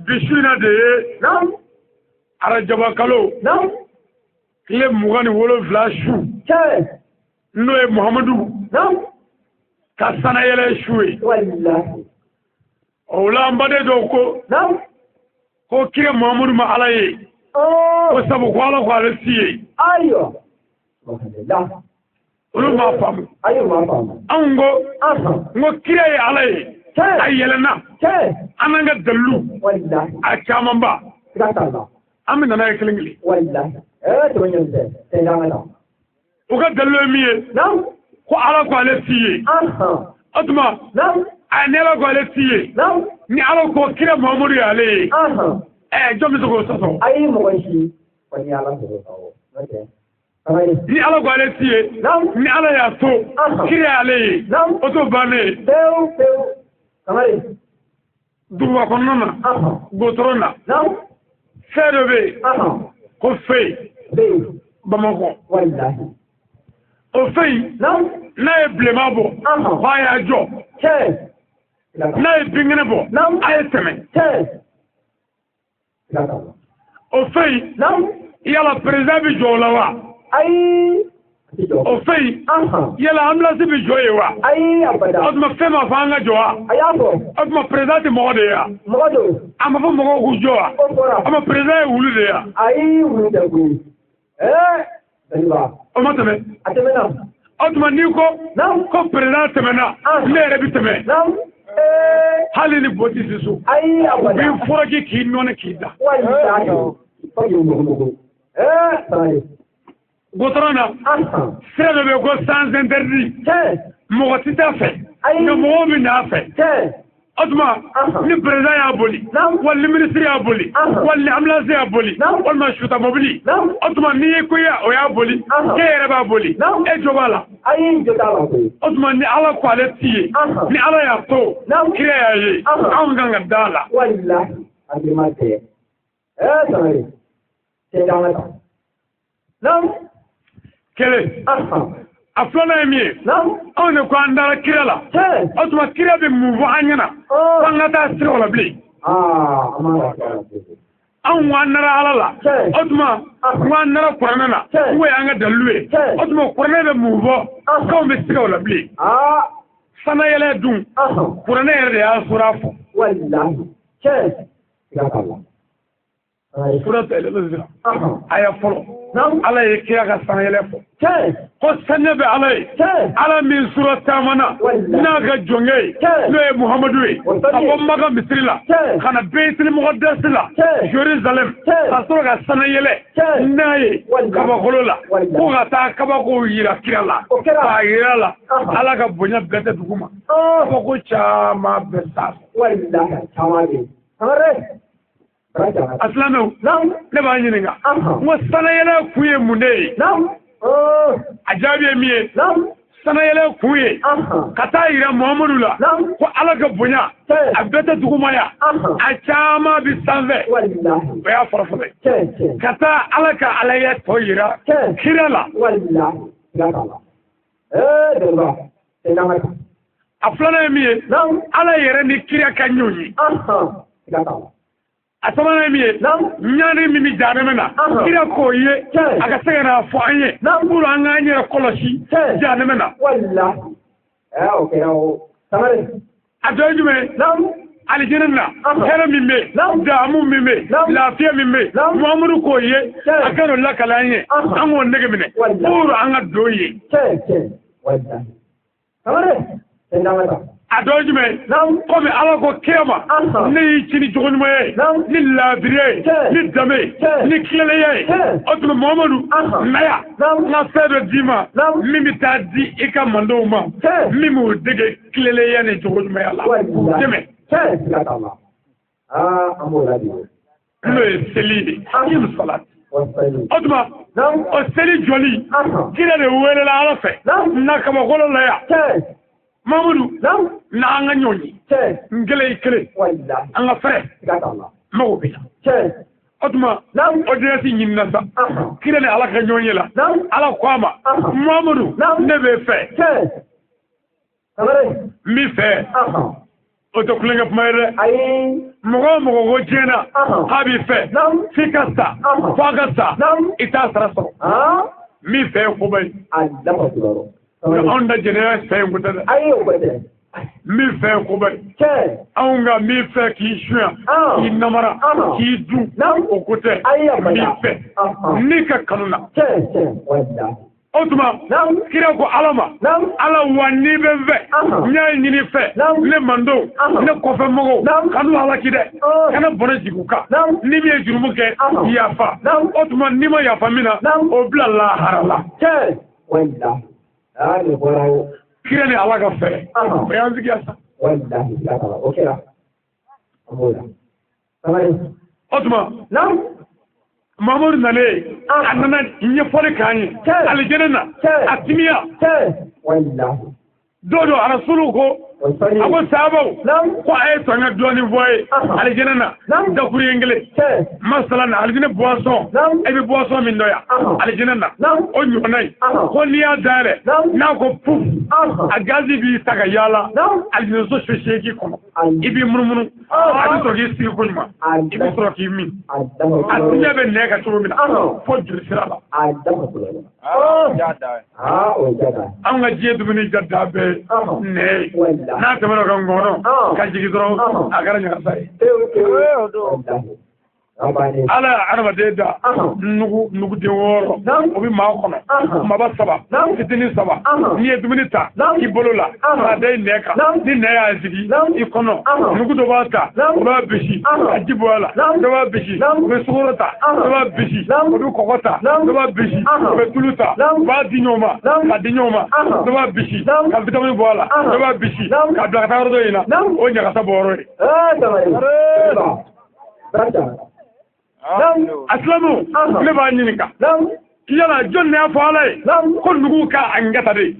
Bi su in na de ye arajaba kalo tile 27 su, n'o ye Muhamadu ka sanayɛlɛ su ye. O la an baden dɔw ko ko kira Muhamadu ma Ala ye, ko sabu ko Ala ko ale si ye. Olu m'a faamu. Anw ko n ko kira ye Ala ye, a yɛlɛnna an n'an ka dalilu a camanba, an bɛ na n'a ye kelen kelen. U ka dalilu ye min ye, ko Ala ko ale si ye. O tuma a ni Ala ko ale si ye, ni Ala ko kira Muhamadu ye ale ye, jɔn bɛ se k'o sɔsɔ? Ayi, mɔgɔ si kɔni Ala sɔsɔ. Ni Ala ko ale si ye, ni Ala y'a to kira y'ale ye, o t'o bannen ye. Pewu pewu. Duguba kɔnɔna na, gotɔrɔn na, fɛn dɔ bɛ yen ko fe Bamakɔ. O fe in, n'a ye bilenman bɔ, k'a y'a jɔ, n'a ye binkɛnɛ bɔ, a ye tɛmɛ. O fe in, yala président bɛ jɔ o la wa? O fe in, yala ambulance bɛ jɔ yen wa? O tuma fɛn ma fɔ an ka jɔ wa? O tuma président tɛ mɔgɔ de ye wa? A ma fɔ mɔgɔw k'u jɔ wa? O tuma président ye wulu de ye wa? O ma tɛmɛ. O tuma n'i ko ko président tɛmɛna, ne yɛrɛ bɛ tɛmɛ. Hali ni bɔ tɛ se so, u b'i furakɛ k'i nɔɔni k'i da. Gotɔrɔn na, sira dɔ bɛ yen ko sans interdit, mɔgɔ tɛ taa fɛ, nka mɔgɔw bɛ n'a fɛ. O tuma ni président y'a boli, wali ni ministre y'a boli, wali ni ambulance y'a boli, walima suta mobili, o tuma n'i ye ko o y'a boli, e yɛrɛ b'a boli, e jo b'a la. O tuma ni Ala ko ale ti ye, ni Ala y'a to kira y'a ye, anw kan ka da a la. Kelen. A filanan ye min ye, anw de ko an dara kira la. O tuma kira bɛ mun fɔ an ɲɛna ko an ka taa sira o la bilen? Anw ko an dara Ala la. O tuma n ko an dara kuranɛ na, n ko y'an ka dalilu ye. O tuma kuranɛ bɛ mun fɔ k'anw bɛ siga o la bilen? Sanayɛlɛ dun, kuranɛ yɛrɛ de y'a sura fɔ. Sura aya fɔlɔ, Ala ye kira ka sanayɛlɛ fɔ ko saniya bɛ Ala ye, Ala min sura taamana n'a ka jɔnkɛ ye, n'o ye Muhamadu ye, ka bɔ Maka misiri la ka na Beyitili Mɔgɔdasi la Jerusalem, ka sɔrɔ ka sanayɛlɛ n'a ye kabakolo la, ko ka taa kabakow yira kira la, k'a yira la Ala ka bonya bɛɛ tɛ dugu ma, kabako caman bɛ sanfɛ. A silamɛw, ne b'a ɲininka, n ko sanayɛlɛ kun ye mun de ye? A jaabi ye min ye, sanayɛlɛ kun ye ka taa yira Muhamadu la ko Ala ka bonya a bɛɛ tɛ duguma yan, a caman bɛ sanfɛ. O y'a fɔlɔ-fɔlɔ ye, ka taa Ala ka alaya tɔ yira kira la. A filanan ye min ye, Ala yɛrɛ ni kira ka ɲɔgɔn ye. A sabanan ye min ye, ɲani min bɛ jahanama na, kira k'o ye, a ka se ka n'a fɔ an ye pour an k'an yɛrɛ kɔlɔsi jahanama na. A dɔ ye jumɛn ye? Alijinɛ na hɛrɛ min bɛ yen, daamu min bɛ yen, lafiya min bɛ yen, Muhamadu k'o ye, a ka n'o lakale an ye, an k'o nege minɛ pour an ka don ye. A dɔ ye jumɛn ye? Komi Ala ko kira ma, ne y'i ci ni jogoɲumanya ye, ni laadiriya ye, ni danbe ye, ni tilennenya ye. O tuma Muhamadu na yan, n ka fɛn dɔ d'i ma min bɛ taa di i ka mandenw ma, min b'u dege tilennenya ni jogoɲumanya la, k'u dɛmɛ. N'o ye seli ye, salat. O tuma o seli jɔli, kira de welela Ala fɛ na kabakolo la yan. Mamudu, n'an ka ɲɔgɔn ye, n kelen i kelen, an ka fɛrɛ, mago bɛ la. O tuma audience ɲinina sa, kira ni Ala ka ɲɔgɔn ye la, Ala ko a ma, Mamudu, ne b'e fɛ, n b'i fɛ. O tɛ kulonkɛ kuma ye dɛ. Mɔgɔ o mɔgɔ ko diɲɛ na k'a b'i fɛ f'i ka sa f'a ka sa i t'a sara sɔrɔ. Min fɛ ye koba ye. Anw da jɛnɛya fɛ ye ko tɛ dɛ. Min fɛ ye koba ye. Anw ka min fɛ k'i sunya k'i namara k'i dun o ko tɛ. Min fɛ n'i ka kanu na. O tuma kira ko Ala ma Ala wa n'i bɛ n fɛ n y'a ɲini fɛ ne mandenw ne kɔfɛ mɔgɔw kanu halaki dɛ kana bɔnɛ jigin u kan ni min ye jurumu kɛ yafa o tuma n'i ma yafa min na o bila lahara la. Kira ni Ala ka fɛ o y'an sigi yan sa. O tuma Mamadu nalen a nana ɲɛfɔli k'an ye alijɛnɛ na a timiya don dɔ arasulu ko a ko sahabaw ko a ye sɔn ka dɔɔnin fɔ a ye alijɛnɛ na dakuruɲɛ kelen masala na alijɛnɛ boisson e bɛ boisson min dɔn yan alijɛnɛ na o ɲɔgɔnna ye ko n'i y'a dayɛlɛ n'a ko puf a gazi b'i ta ka yaala alijɛnɛ so 8 kɔnɔ i b'i munumunu a bɛ sɔrɔ k'i sigi ko ɲuman i bɛ sɔrɔ k'i min a tiɲɛ bɛ nɛn kan cogo min na fo joli sira la. Anw ka diɲɛ dumuni ja da bɛɛ nɛ ye n'a tɛmɛna o kan ngɔnɔ ka jigin dɔrɔn a kɛra ɲagasa ye. Ala ye adamaden da nuguden 6 o bɛ maa kɔnɔ kumaba 3 fitinin 3 n'i ye dumuni ta i bolo la k'a da i nɛ kan ni nɛ y'a sigi i kɔnɔ nugu dɔ b'a ta o b'a bisi ka ji bɔ a la dɔ b'a bisi o bɛ sukaro ta dɔ b'a bisi o bɛ kɔgɔ ta dɔ b'a bisi o bɛ tulu ta u b'a di ɲɔgɔn ma k'a di ɲɔgɔn ma dɔ b'a bisi ka vitamini bɔ a la dɔ b'a bisi k'a bila ka taa yɔrɔ dɔ in na o ɲagasa bɔ yɔrɔ ye. A silamɛw ne b'a ɲininka yala jɔn de y'a fɔ Ala ye ko nugu ka a kɛta de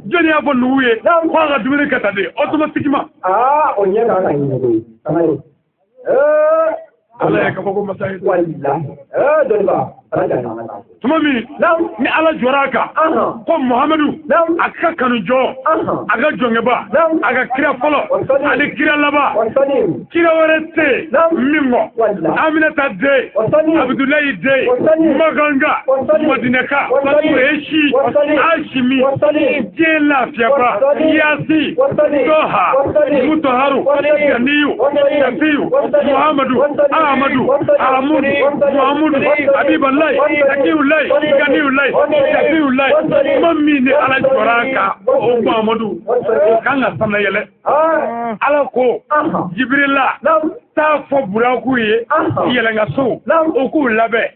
jɔn y'a fɔ nugu ye ko a ka dumuni kɛta de automatiquement. Ala ye kabako masa ye. Tuma min ni Ala jɔra a kan ko Muhamadu a ka kanu jɔ a ka jɔnkɛba a ka kira fɔlɔ ani kira laban kira wɛrɛ tɛ yen min kɔ Aminata den Abudulayi den Maganga Madinɛka Kuresi Asimi diɲɛ lafiyaba Yasi Dɔha Mutaharu Ganiyu Shafiyu Muhamadu Ahmadu Ahamudu Muhamudu Abibalayi Akiyulayi Ganiyulayi Shafiyulayi kuma min ni Ala jɔra a kan o Muhamadu o kan ka sanu yɛlɛ. Ala ko Jibirila taa fɔ buraku ye yɛlɛnka so o k'u labɛn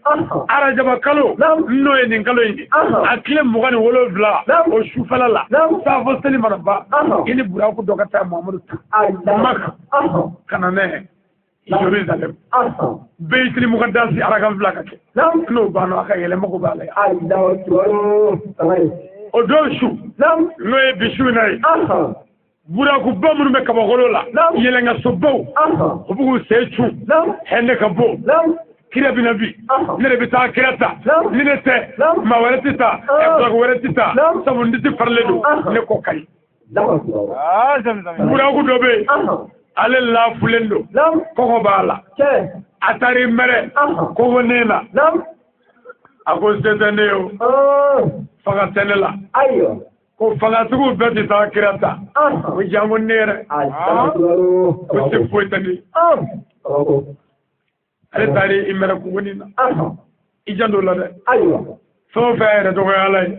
arajaba kalo n'o ye nin kalo in ye a tile 27 o sufɛla la saafo seli mana ban i ni buraku dɔ ka taa Muhamadu ta Maka ka na n'a ye Jérusalem Beyitili mukadasi arakan 2 ka kɛ n'o banna a ka yɛlɛ mako b'a la yan. O don su n'o ye bi su in na ye burakuba minnu bɛ kabakolo la yɛlɛnkasobaw u b'u k'u sen cun hɛnɛ ka bon kira bɛ na bi ne de bɛ taa kira ta ni ne tɛ maa wɛrɛ tɛ taa buraku wɛrɛ tɛ taa sabu n tɛ farilen don ne kɔ ka ɲi. Buraku dɔ bɛ yen ale lafulen don kɔngɔ b'a la a taara i mɛrɛ kɔngɔ nɛ na a ko se tɛ ne ye o fanga tɛ ne la ko fangatigiw bɛɛ tɛ taa kira ta ko janko ne yɛrɛ ko se foyi tɛ ne ye ale taara i mɛrɛ kɔngɔnin na i janto la dɛ fɛn o fɛn yɛrɛ dɔgɔya Ala ye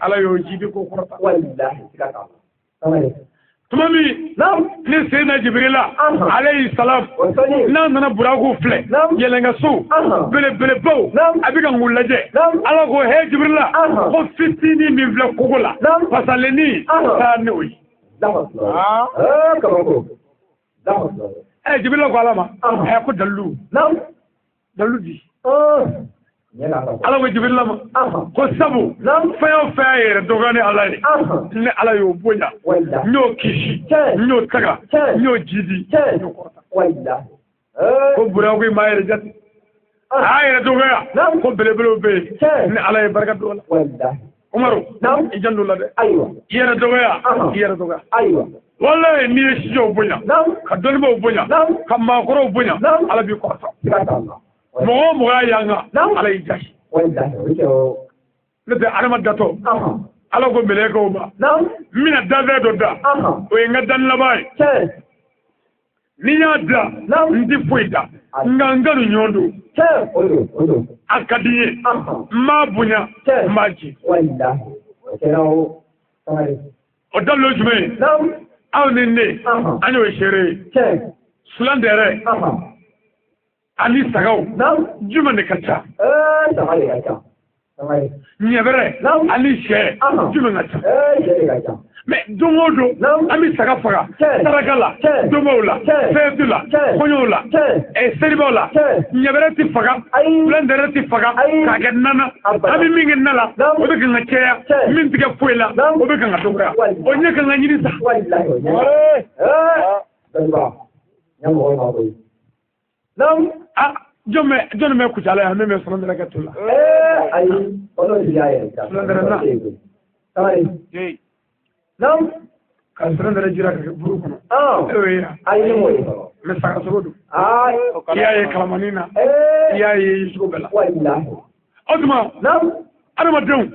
Ala y'o jidi k'o kɔrɔta. Tuma min ni Seyidina Jibirila alayhi salam n'a nana buraku filɛ yɛlɛnkaso belebelebaw a bɛ ka k'u lajɛ Ala ko he Jibirila ko fitinin min filɛ kogo la pasalennin taa ni o ye. Jibirila ko Ala ma ko dalilu dalilu di. Ala ko Jibirila ma ko sabu fɛn o fɛn y'a yɛrɛ dɔgɔya ni Ala ye ni Ala y'o bonya n y'o kisi n y'o taga n y'o jidi n y'o kɔrɔta. Ko buraku in m'a yɛrɛ jate a y'a yɛrɛ dɔgɔya ko belebelew bɛ yen ni Ala ye barika don o la. Umaru Naam. I janto la dɛ. Ayiwa. I yɛrɛ dɔgɔya, i yɛrɛ dɔgɔya. Ayiwa. Walayi n'i ye sijɛw bonya, Naam. ka dɔnnibaaw bonya, Naam. ka maakɔrɔw bonya, Naam. Ala b'i kɔrɔta. Siga t'a la. Mɔgɔ o mɔgɔ y'a y'an kan, Naam. Ala y'i jasi. Walahi o ye o. N'o tɛ adama datɔ, Ala ko mɛlɛkɛw ma, Naam. n bɛna danfɛn dɔ da, o ye n ka danni laban ye. Tiɲɛ. Ni n y'a da, Naam. n tɛ foyi da, nka n kanu ɲɔgɔn don. Tiɲɛ o don, o don. A ka di n ye, n b'a bonya, Tiɲɛ. n b'a ci. Walahi o kɛra o. Sangare. O dalilu ye jumɛn ye? Naam. Aw ni ne, an y'o seere ye. Tiɲɛ. Sulan dɛrɛ ani sagaw, Naam. jumɛn de ka ca? Saga de ka ca. Sangare. Ɲɛbɛrɛ Naam. ani sɛ, jumɛn ka ca? Sɛ de ka ca. Mais don o don, Naam. an bɛ saga faga Tiɲɛ. saraka la, Tiɲɛ. donbaw la, Tiɲɛ. fɛntu la, Tiɲɛ. kɔɲɔw la, Tiɲɛ. selibaw la. Tiɲɛ. Ɲɛbɛrɛ tɛ faga, Ayi. sulan dɛrɛ tɛ faga Ayi. k'a kɛ na na. Abada. An bɛ min kɛ na la, Naam. o bɛ kan ka caya. Tiɲɛ. Min tɛ kɛ foyi la, Naam. o bɛ kan ka dɔgɔya. Walahi. O ɲɛ kan ka ɲini sa. Walahi o ɲɛ. Dɔnniba, n mɔgɔ ma koyi. Naam. Ah, jɔn bɛ Kucala yan min bɛ sulan dɛrɛ kɛ to la? Ayi, o n'o tigi y'a yɛrɛ ta. Sulan dɛrɛ na. Sangare. Naam. Ka sulan dɛrɛ jira ka kɛ buru kɔnɔ. E y'o ye yan? Ayi, ne m'o ye fɔlɔ. Mais saga sogo don. Ayi. I y'a ye kalamani na, i y'a ye cogo bɛɛ la. Walahi. O tuma, Naam. adamadenw,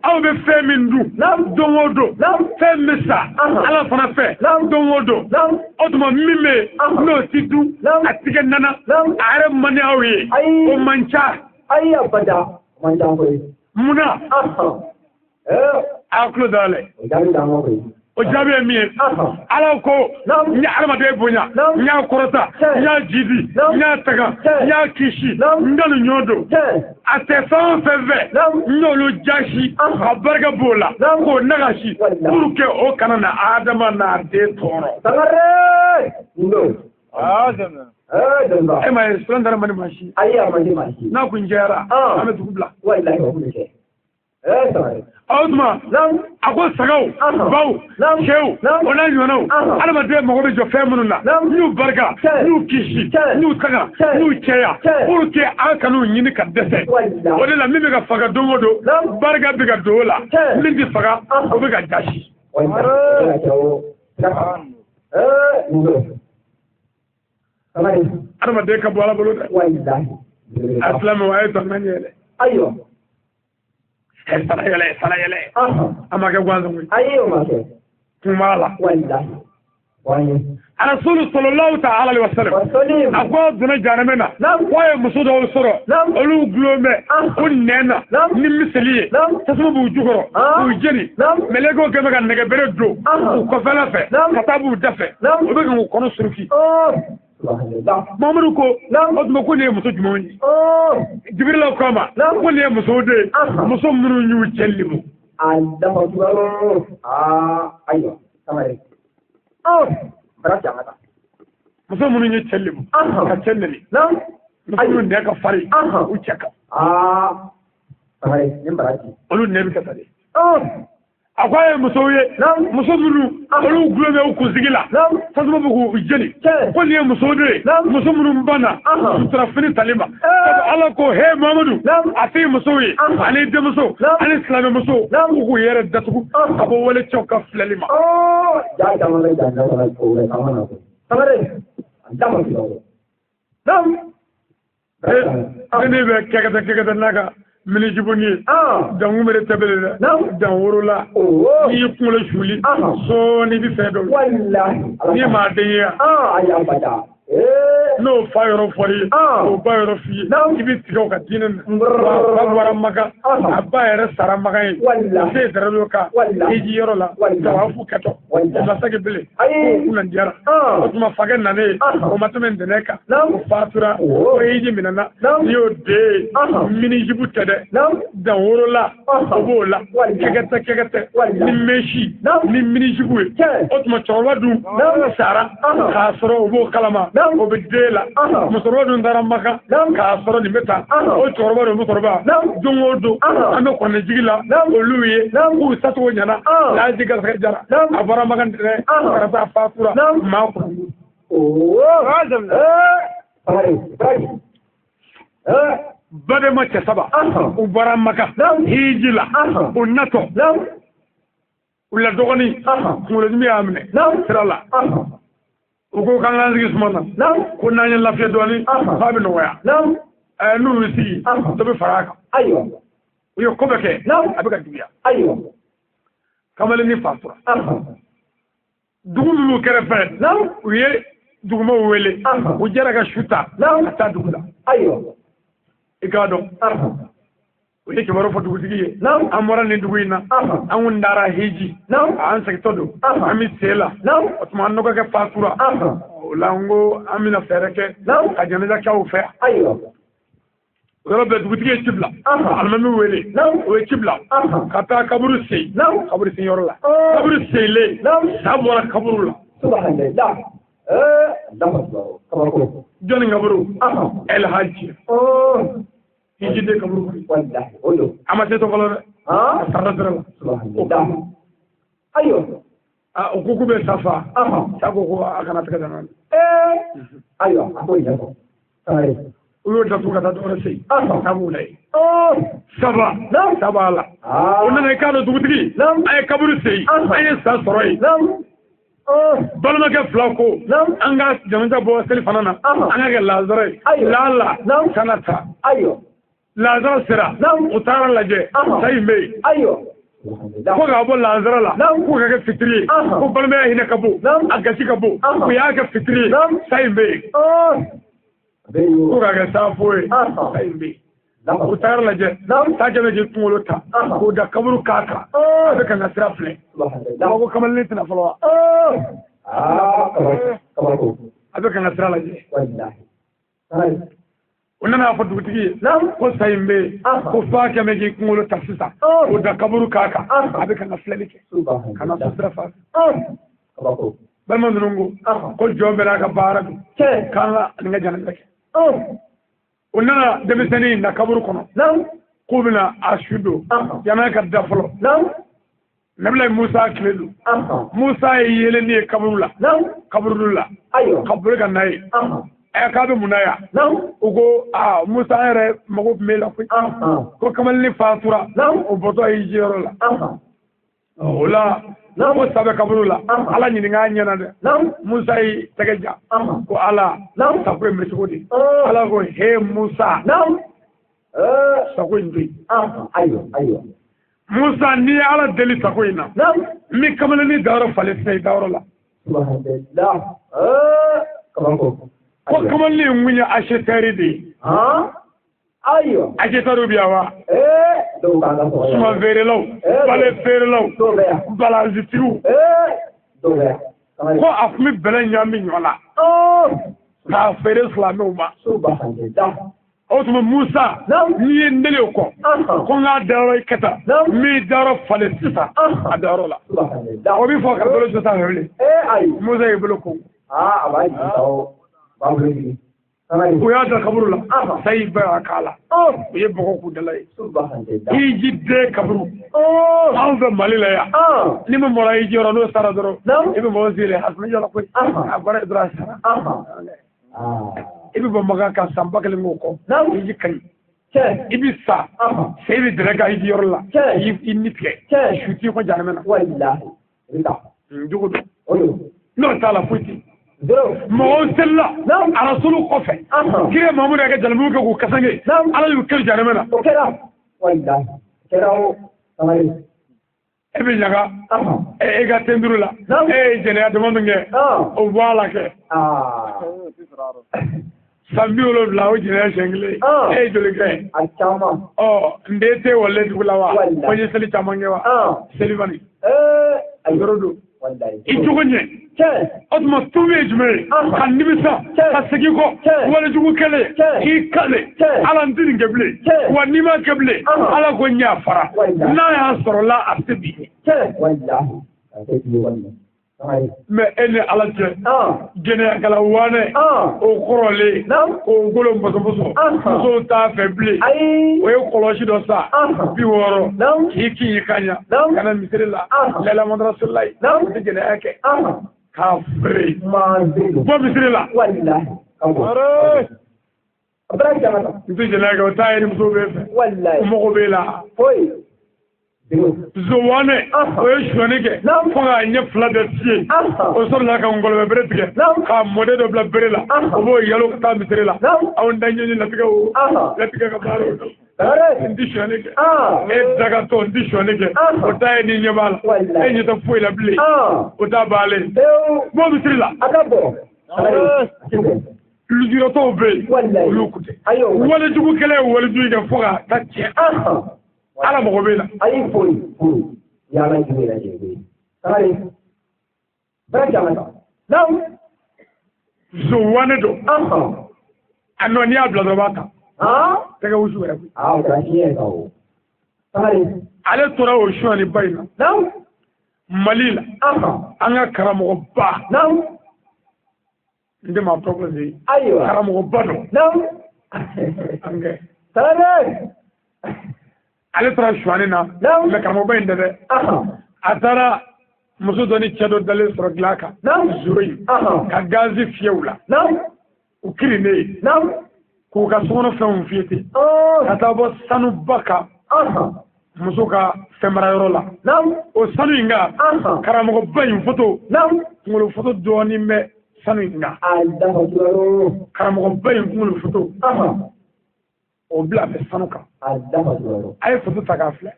aw bɛ fɛn min dun Naam. don o don, Naam. fɛn bɛ sa Ala fana fɛ Naam. don o don. Naam. O tuma min bɛ yen n'o ti dun, Naam. a ti kɛ nana, Naam. a yɛrɛ man di aw ye, Ayi. o man ca. Ayi, abada. O man ca koyi. Munna? A tulo da lɛ. O jaabi d'an ma koyi. O jaabi ye min ye, Ala ko Naam. n ye adamaden bonya, Naam. n y'a kɔrɔta, Tiɲɛ. n y'a jidi, Naam. n y'a taga, Tiɲɛ. n y'a kisi, Naam. n kanu ɲɔgɔn don. Tiɲɛ. A tɛ fɛn o fɛn fɛ, Naam. n y'olu jasi ka barika b'o la Naam. k'o nagasi Walahi. pour que o kana na adama n'a den tɔɔrɔ. Sangare. Nin don. Dɔnniba. E ma ye sulan dara man di maa si. Ayi, a man di maa si. N'a kun jɛra, an bɛ dugu bila. Walahi o kun bɛ kɛ. Sangare. O tuma, Naam. a ko sagaw, baw, Naam. cɛw, Naam. o n'a ɲɔgɔnnaw, adamaden mago bɛ jɔ fɛn minnu na, Naam. n y'u barika, Tiɲɛ. n y'u kisi, Tiɲɛ. n y'u taga, Tiɲɛ. n y'u cɛya Tiɲɛ. pour que an kan'u ɲini ka dɛsɛ. Walahi. O de la min bɛ ka faga don o don, Naam. barika bɛ ka don o la, Tiɲɛ. min tɛ faga, o bɛ ka jasi. Walahi o bɛ ka kɛ o. Nin don. Sangare. Adamaden ka bɔ Ala bolo dɛ. Walahi. A silamɛw, a ye to an ka ɲɛ dɛ. Ayiwa. Sana yɛlɛ, sana yɛlɛ. A ma kɛ gansan koyi. Ayi, o ma kɛ. Kun b'a la. Walahi. Walahi. Rasulu sallallahu ta'ala alaihi wasallam. Wasalim. A ko a donna jahanamɛ na. Naam. Ko a ye muso dɔw sɔrɔ. Naam. Olu gulon bɛ ko nɛn na. Naam. Ni miseli ye. Naam. Tasuma b'u jukɔrɔ. K'u jeni. Naam. Mɛlɛkɛw kɛ bɛ ka nɛgɛbere don u kɔfɛla fɛ. Naam. Ka taa b'u da fɛ. Naam. O bɛ ka k'u kɔnɔ suruki. Subhanallah. Mamadu ko, Naam. o tuma ko nin ye muso jumɛnw ye? Jibirila ko a ma, Naam. ko nin ye musow de ye. Muso minnu y'u cɛ limu. Allahu akbar. Ayiwa. Sangare. Bara ci an ka taa. Muso minnu ye cɛ limu. Ka cɛ neni. Naam. Muso minnu nɛ ka farin u cɛ kan. Sangare, nin bara ci. Olu nɛ bɛ ka taa de. A ko a ye musow ye. Naam. Muso minnu olu gulon bɛ u kunsigi la. Naam. Tasuma bɛ k'u jeni. Tiɲɛ. Ko nin ye musow de ye. Naam. Muso minnu banna suturafini tali ma. Sabu Ala ko he Mamadu. Naam. A f'i musow ye. Ani denmuso. Naam. Ani silamɛmuso. Naam. K'u k'u yɛrɛ datugu. Ka bɔ wale cɛw ka filɛli ma. Ja caman bɛ ja kɔnɔ o bɛ caman na koyi. Sangare. Allahu akbar. Naam. Ne bɛ kɛkɛtɛ kɛkɛtɛ n'a ka minijibuni ye. Jankun bɛ tɛbele dɛ. Naam. Jan worola. N'i y'i kunkolo suli. Sɔɔni i bɛ fɛn dɔ ye. Walahi. N'i ye maa den ye yan. Ayi, abada. N'o fa yɔrɔ fɔr'i ye, o ba yɔrɔ f'i ye, Naam. i bɛ tigɛ o ka diinɛ na. Wa ba bɔra Maka, Ɔhɔn. a ba yɛrɛ sara Maka ye. Walahi. Se dara kan Walahi. hiji yɔrɔ la, Walahi. tawafu kɛtɔ. Walahi. O ma segi bilen. Ayi. Ko kunna diyara. Ɔn. O tuma fakɛ nanen, Ɔhɔn. o ma tɛmɛ ntɛnɛn kan. Naam. O fatura, Oo. o hiji minɛna. Naam. N'i y'o den ye, Ɔhɔn. minijibu tɛ dɛ. Naam. Dan worola, Ɔhɔn. o b'o la. Walahi. Kɛkɛtɛ kɛkɛtɛ, Walahi. ni mesi, Naam. ni minijibu ye. Tiɲɛ. O tuma cɛkɔrɔba dun Naam. sara Ɔhɔn. k'a sɔrɔ o b'o kalama, Naam. o bɛ den la. Ɔhɔn. Musokɔrɔba dun taara Maka Naam. k'a sɔrɔ nin bɛ tan. Ɔhɔn. O cɛkɔrɔba dun musokɔrɔba, Naam. don o don Ɔhɔn. an bɛ kɔnɔjigi la Naam. olu ye Naam. k'u sacogo ɲɛna. Ɔhɔn. Laji garisɛgɛ jara, Naam. a bɔra Maka ntɛnɛn Ɔhɔn. ka taa fatura Naam. maa kɔnɔ. Oo. Ee. Bakari. Bakari. Ee. Badema cɛ saba u bɔra Maka hiji la u natɔ u la dɔgɔnin kunkolodimi y'a minɛ sira la u ko k'an k'an sigi suma na ko n'an ye lafiya dɔɔnin k'a bɛ nɔgɔya n'u y'u sigi dɔ bɛ fara a kan u ye ko bɛɛ kɛ a bɛ ka juguya kamalennin fatura dugu minnu kɛrɛfɛ u ye dugumaw wele u jɛra ka su ta ka taa dugu la i k'a dɔn u ye kibaru fɔ dugutigi ye an bɔra nin dugu in na an kun taara hiji an segintɔ don an bɛ sen la o tuma an dɔgɔkɛ fatura o la n ko an bɛna fɛɛrɛ kɛ ka janaja kɛ aw fɛ yan o yɔrɔ bɛɛ dugutigi ye ci bila alimami wele o ye ci bila ka taa kaburu sen kaburu sen yɔrɔ la kaburu senlen sa bɔra kaburu la jɔnni kaburu El Hadji hijiden kaburu a ma se to fɔlɔ dɛ a sara sira la o ko k'u bɛ sa fa sa ko ko a kana tɛgɛ da nɔ u y'o datugu ka taa dɔwɛrɛ sen sa b'u la yen saba saba la o nana i k'a dɔn dugutigi a ye kaburu sen an ye sa sɔrɔ yen balimakɛ fila ko an ka janaja bɔ seli fana na an ka kɛ lazara ye lala kana ta lazara sera u taara lajɛ sa in bɛ yen ko k'a bɔ lazara la k'u ka kɛ fitiri ye ko balimaya hinɛ ka bon a gasi ka bon u y'a kɛ fitiri ye sa in bɛ yen ko k'a kɛ saafo ye sa in bɛ yen u taara lajɛ sa kɛmɛ k'i kunkolo ta k'o da kaburu k'a kan a bɛ ka n ka sira filɛ a ko kamalennin tɛna fɔlɔ wa a bɛ ka n ka sira lajɛ u nana fɔ dugutigi ye ko sa in bɛ yen ko fa kɛmɛ k'i kunkolo ta sisan k'o da kaburu k'a kan a bɛ ka n ka filɛli kɛ ka na so sira fan fɛ balima ninnu ko jɔn bɛɛ n'a ka baara don k'an ka nin ka janaja kɛ u nana denmisɛnnin in na kaburu kɔnɔ k'u bɛna a su don yan'a ka da fɔlɔ Nabila Musa tile don Musa ye yeelen ye kaburu la kaburudu la ka boli ka na ye k'a bɛ mun na yan u ko aa Musa an yɛrɛ mago tun b'e la koyi ko kamalennin fatura o bɔtɔ y'i jiyɔrɔ la o la ko sa bɛ kaburu la Ala ɲininka a ɲɛna dɛ Musa y'i tɛgɛ ja ko Ala sako in bɛ cogo di Ala ko he Musa sako in to yen Musa n'i ye Ala deli sako in na n bɛ kamalennin dayɔrɔ falen sisan i dayɔrɔ la ko kamalennin in kun ye acheteur de ye acheteur bɛ yan wa suman feerelaw bale feerelaw balansitigiw ko a tun bɛ bɛlɛ ɲagami ɲɔ la k'a feere silamɛw ma o tuma Musa n'i ye n deli o kɔ ko n k'a dayɔrɔ i kɛ tan n b'i dayɔrɔ falen sisan a dayɔrɔ la o b'i fɔ ka bolo jɔ sanfɛ bilen Musa y'i bolo ko u y'a da kaburu la sayi bɛɛ y'a k'a la u ye bɔgɔ k'u dala ye hiji den kaburu anw fɛ Mali la yan ni min bɔra hiji yɔrɔ n'o sara dɔrɔn i bɛ mɔgɔ sigilen a tun bɛ jɔ koyi a bɔra yen dɔrɔn a sara i bɛ bɔ Makan ka san 1000 k'o kɔ hiji ka ɲi i bɛ sa sen bɛ dɛrɛ kan hiji yɔrɔ la i ni tigɛ su t'i kɔ jahanama na jugu don n'o t'a la foyi tɛ mɔgɔw selila arasulu kɔfɛ kira Mamudu y'a kɛ jalamugu kɛ k'u kasange Ala y'u kɛ jahanama na e bɛ ɲaga e ka tenduru la e ye jɛnɛya dama min kɛ o bɔ a la kɛ san 70 o jɛnɛya siɲɛ kelen e ye joli kɛ ɔ n den tɛ wale dugu la wa ko n ye seli caman kɛ wa seli bani yɔrɔ don i cogo ɲɛ o tuma tuubi ye jumɛn ye ka nimisa ka segin kɔ walejugu kɛlen k'i kale Ala n tɛ nin kɛ bilen wa n'i ma kɛ bilen Ala ko n y'a fara n'a y'a sɔrɔ la a tɛ bi mais e ni Ala cɛ jɛnɛyakɛla wanɛ o kɔrɔlen k'o golo mɔsɔmɔsɔ musow t'a fɛ bilen o ye kɔlɔsi dɔ sa 60 k'i kin i ka ɲa ka na misiri la lɛlamadarasolila ye o tɛ jɛnɛya kɛ k'a feere bɔ misiri la. N tɛ jɛnɛya kɛ o t'a ye ni muso bɛ fɛ. Wallahi. O mago b'e la. Foyi. Zowane o ye sonyani kɛ fo k'a ɲɛ fila bɛɛ fiye. O sɔrɔla ka ngɔlɔbɛ bere tigɛ k'a mɔden dɔ bila bere la. O b'o yalo ka taa misiri la. Anw da ɲɛɲini latigɛ o. Latigɛ ka baara o don. N tɛ sonyani kɛ. E dagatɔ n tɛ sonyani kɛ. O t'a ye ni ɲɛ b'a la. E ɲɛ tɛ foyi la bilen. O t'a baalen. Bɔ misiri la. A ka bɔ. Lujuratɔw bɛ yen. Olu kun tɛ. Walejugu kɛlɛ ye walejugu kɛ fo ka taa tiɲɛ. Ala mago b'e la. Ayi foyi foyi. Yala jugu yɛrɛ de ye. Sangare. Bɛɛ caman ta. Naamu. Zowane don. A nɔ n'i y'a bila dɔrɔn i b'a ta. Tɛgɛ wusu yɛrɛ koyi. O kɛra fiɲɛ ye sa o. Sangare. Ale tora o sonyani ba in na. Naamu. Mali la. An ka karamɔgɔba. Naamu. N tɛ maa tɔgɔ fɔ yen. Ayiwa. Karamɔgɔba don. Naamu. An kɛ. Sangare. Ale taara sonyani na. Naamu. Mais karamɔgɔba in tɛ dɛ. A taara muso dɔ ni cɛ dɔ dalen sɔrɔ dilan kan. Naamu. Zoro in. Ka gazi fiyɛ u la. Naamu. U kirinen ye. Naamu. K'u ka sokɔnɔ fɛnw fiyɛ ten. Ka taa bɔ sanuba kan. Muso ka fɛn marayɔrɔ la. Naamu. O sanu in kan. Karamɔgɔba in foto. Naamu. Kunkolo foto dɔɔnin bɛ sanu in kan. Alahu. Karamɔgɔba in kunkolo foto. O bila bɛ sanu kan. Alahu. A ye foto ta k'a filɛ.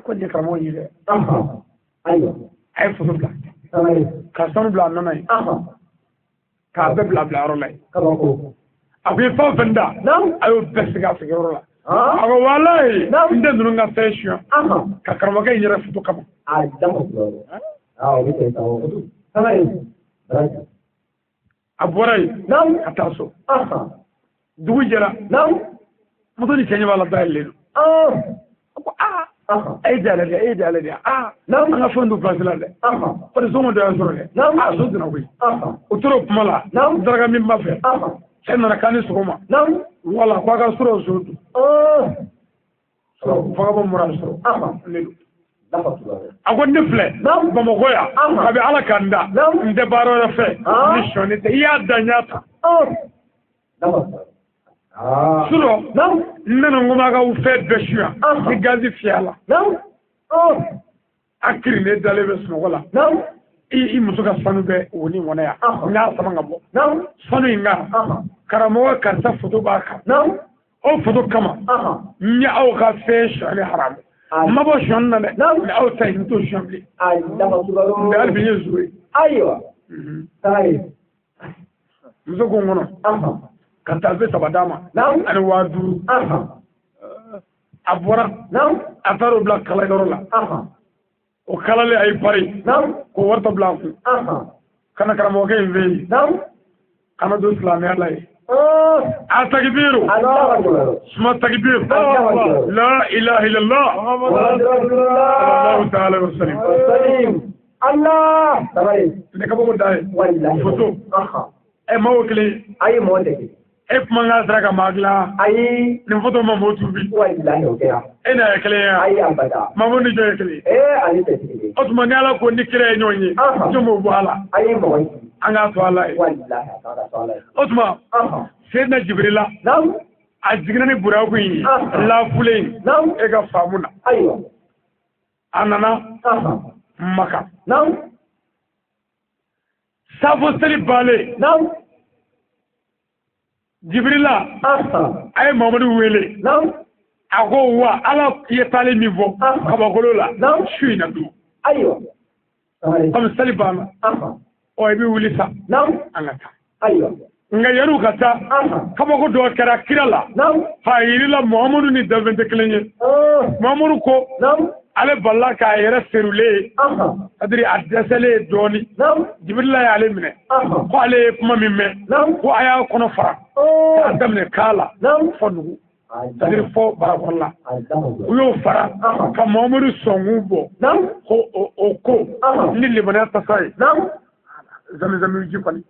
Ko nin ye karamɔgɔ ye dɛ. Ayiwa. A ye foto bila. Ka sanu bila a nɔ yen. K'a bɛɛ bila yɔrɔ la yen. Kabako. A ko i ye fɛn o fɛn da. Naamu. A y'o bɛɛ sigi a sigiyɔrɔ la. A ko walayi. Naamu. N tɛ ninnu ka fɛn suɲɛ. Ka karamɔgɔkɛ in yɛrɛ foto kama. Alahu. O bɛ kɛ sa o. Sangare. A bɔra yen. Naamu. Ka taa so. Dugu jɛra. Naamu. Muso ni cɛ ɲɛ b'a la dayɛlɛlen don. A ko aa. E ye dayɛlɛ dɛ, e ye dayɛlɛ dɛ. Aa. Naamu. An ka fɛn don place la dɛ. Parce que sɔngɔ dɔ y'a sɔrɔ dɛ. Naamu. Aa so donna koyi. O tora o kuma la. Naamu. Daraka min b'a fɛ. Cɛ nana k'a ni sɔgɔma. Naamu. Wala k'a ka sɔrɔ so dun. Sɔrɔ fagabɔ mura sɔrɔ. Ne don. A ko ne filɛ. Naamu. Bamakɔ yan. Kabi Ala ka n da. Naamu. N tɛ baara wɛrɛ fɛ. Ni sɔɔni tɛ. I y'a da n y'a ta. Surɔ. Naamu. N nana n ko m'a ka fɛn bɛɛ suɲɛ. Ni gazi fiyɛ a la. Naamu. A kirinen dalen bɛ sunɔgɔ la. Naamu. I muso ka sanu bɛ wo ni ŋɔnɛ yan. Ɔhɔn. N y'a sama ka bɔ. Naamu. Sanu in kan. Karamɔgɔ karisa foto b'a kan. Naamu. O foto kama. N ye aw ka fɛn sonyali haramu. N ma bɔ sonyali na dɛ. Naamu. Mais aw ta in n t'o sonyɛ bilen. Alahu. Mais hali bi n ye zo ye. Ayiwa. Sangare. Muso ko n kɔnɔ. Ka taafe saba d'a ma. Naamu. Ani 5000. A bɔra. Naamu. A taara o bila kalayɔrɔ la. O kalalen a y'i pari. Naamu. K'o wari tɔ bila a kun. Ka na karamɔgɔkɛ in fɛ yen. Naamu. Ka na don silamɛya la yen. A takibiru. Alahu. Suma takibiru. Allahu. La ilaha illallah. Muhammadu Rasulullah. Sallallahu ta'ala wa sallam. Salim. Allah. Sangare. Ne kabako da ye. Wallahi. Foto. Ɛ maa o kelen. Ayi mɔɔ tɛ kɛ. E kuma n ka sira ka maa dilan. Ayi. Nin foto ma mɔɔ tuubi. Wallahi o kɛra. E n'a ye kelen ye wa? Ayi abada. Mamu ni jɔn ye kelen ye? Ale tɛ kelen ye. O tuma ni Ala ko ni kira ye ɲɔgɔn ye. Jɔn b'o bɔ a la? Ayi mɔgɔ si. An k'a to Ala ye. Wallahi a k'a to Ala ye. O tuma. Seyidina Jibirila. Naamu. A jiginna ni buraku in ye. Lafulen in. Naamu. E ka faamu na. Ayiwa. A nana. Maka. Naamu. Safo seli bannen. Naamu. Jibirila. A ye Mamadu wele. Naamu. A ko wa Ala ye taali min fɔ. Kabakolo la. Naamu. Su in na dun. Ayiwa. Komi seli banna. Ɔ i bɛ wuli sa. Naamu. An ka taa. Ayiwa. Nka yan'u ka taa. Kabako dɔ kɛra kira la. Naamu. K'a yirila Muhamadu ni danfɛn tɛ kelen ye. Muhamadu ko. Naamu. Ale balila k'a yɛrɛ feerulen ye. C'est-à-dire a dɛsɛlen ye dɔɔnin. Naamu. Jibirila y'ale minɛ. Ko ale ye kuma min mɛn. Naamu. Ko a y'a kɔnɔ fara. K'a daminɛ k'a la. Naamu. Fɔ nugu. C'est-à-dire fɔ barakɔrɔ la. U y'o fara. Ka Muhamadu sɔnkun bɔ. Naamu. Ko o ko. Ni limaniya tasa ye. Naamu. Zamizami ji kɔni.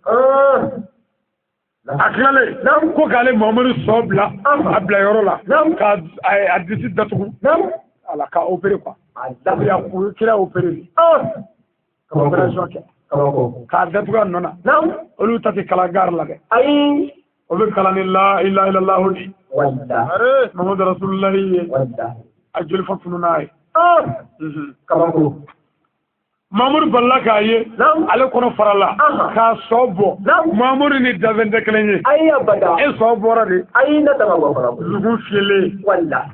A tilalen. Naamu. Ko k'ale Muhamadu sɔn bila. A bila yɔrɔ la. Naamu. K'a a disi datugu. Naamu. Ala ka opéré quoi. C'est-à-dire kira opéré. Ka opération kɛ. Kabako. K'a datugu a nɔ na. Naamu. Olu ta tɛ kala gare la dɛ. Ayi. O bɛ kalan ni la ilaha illallah de. Wallahi. Muhammadu Rasulullahi ye. Wallahi. A joli fa fununa ye. Kabako. Mamudu balila k'a ye. Ale kɔnɔ farala. K'a sɔ bɔ. Mamudu ni danfɛn tɛ kelen ye. Ayi abada. E sɔ bɔra de. Ayi ne tama bɔ fana. Dusukun fiyɛlen. Wallahi.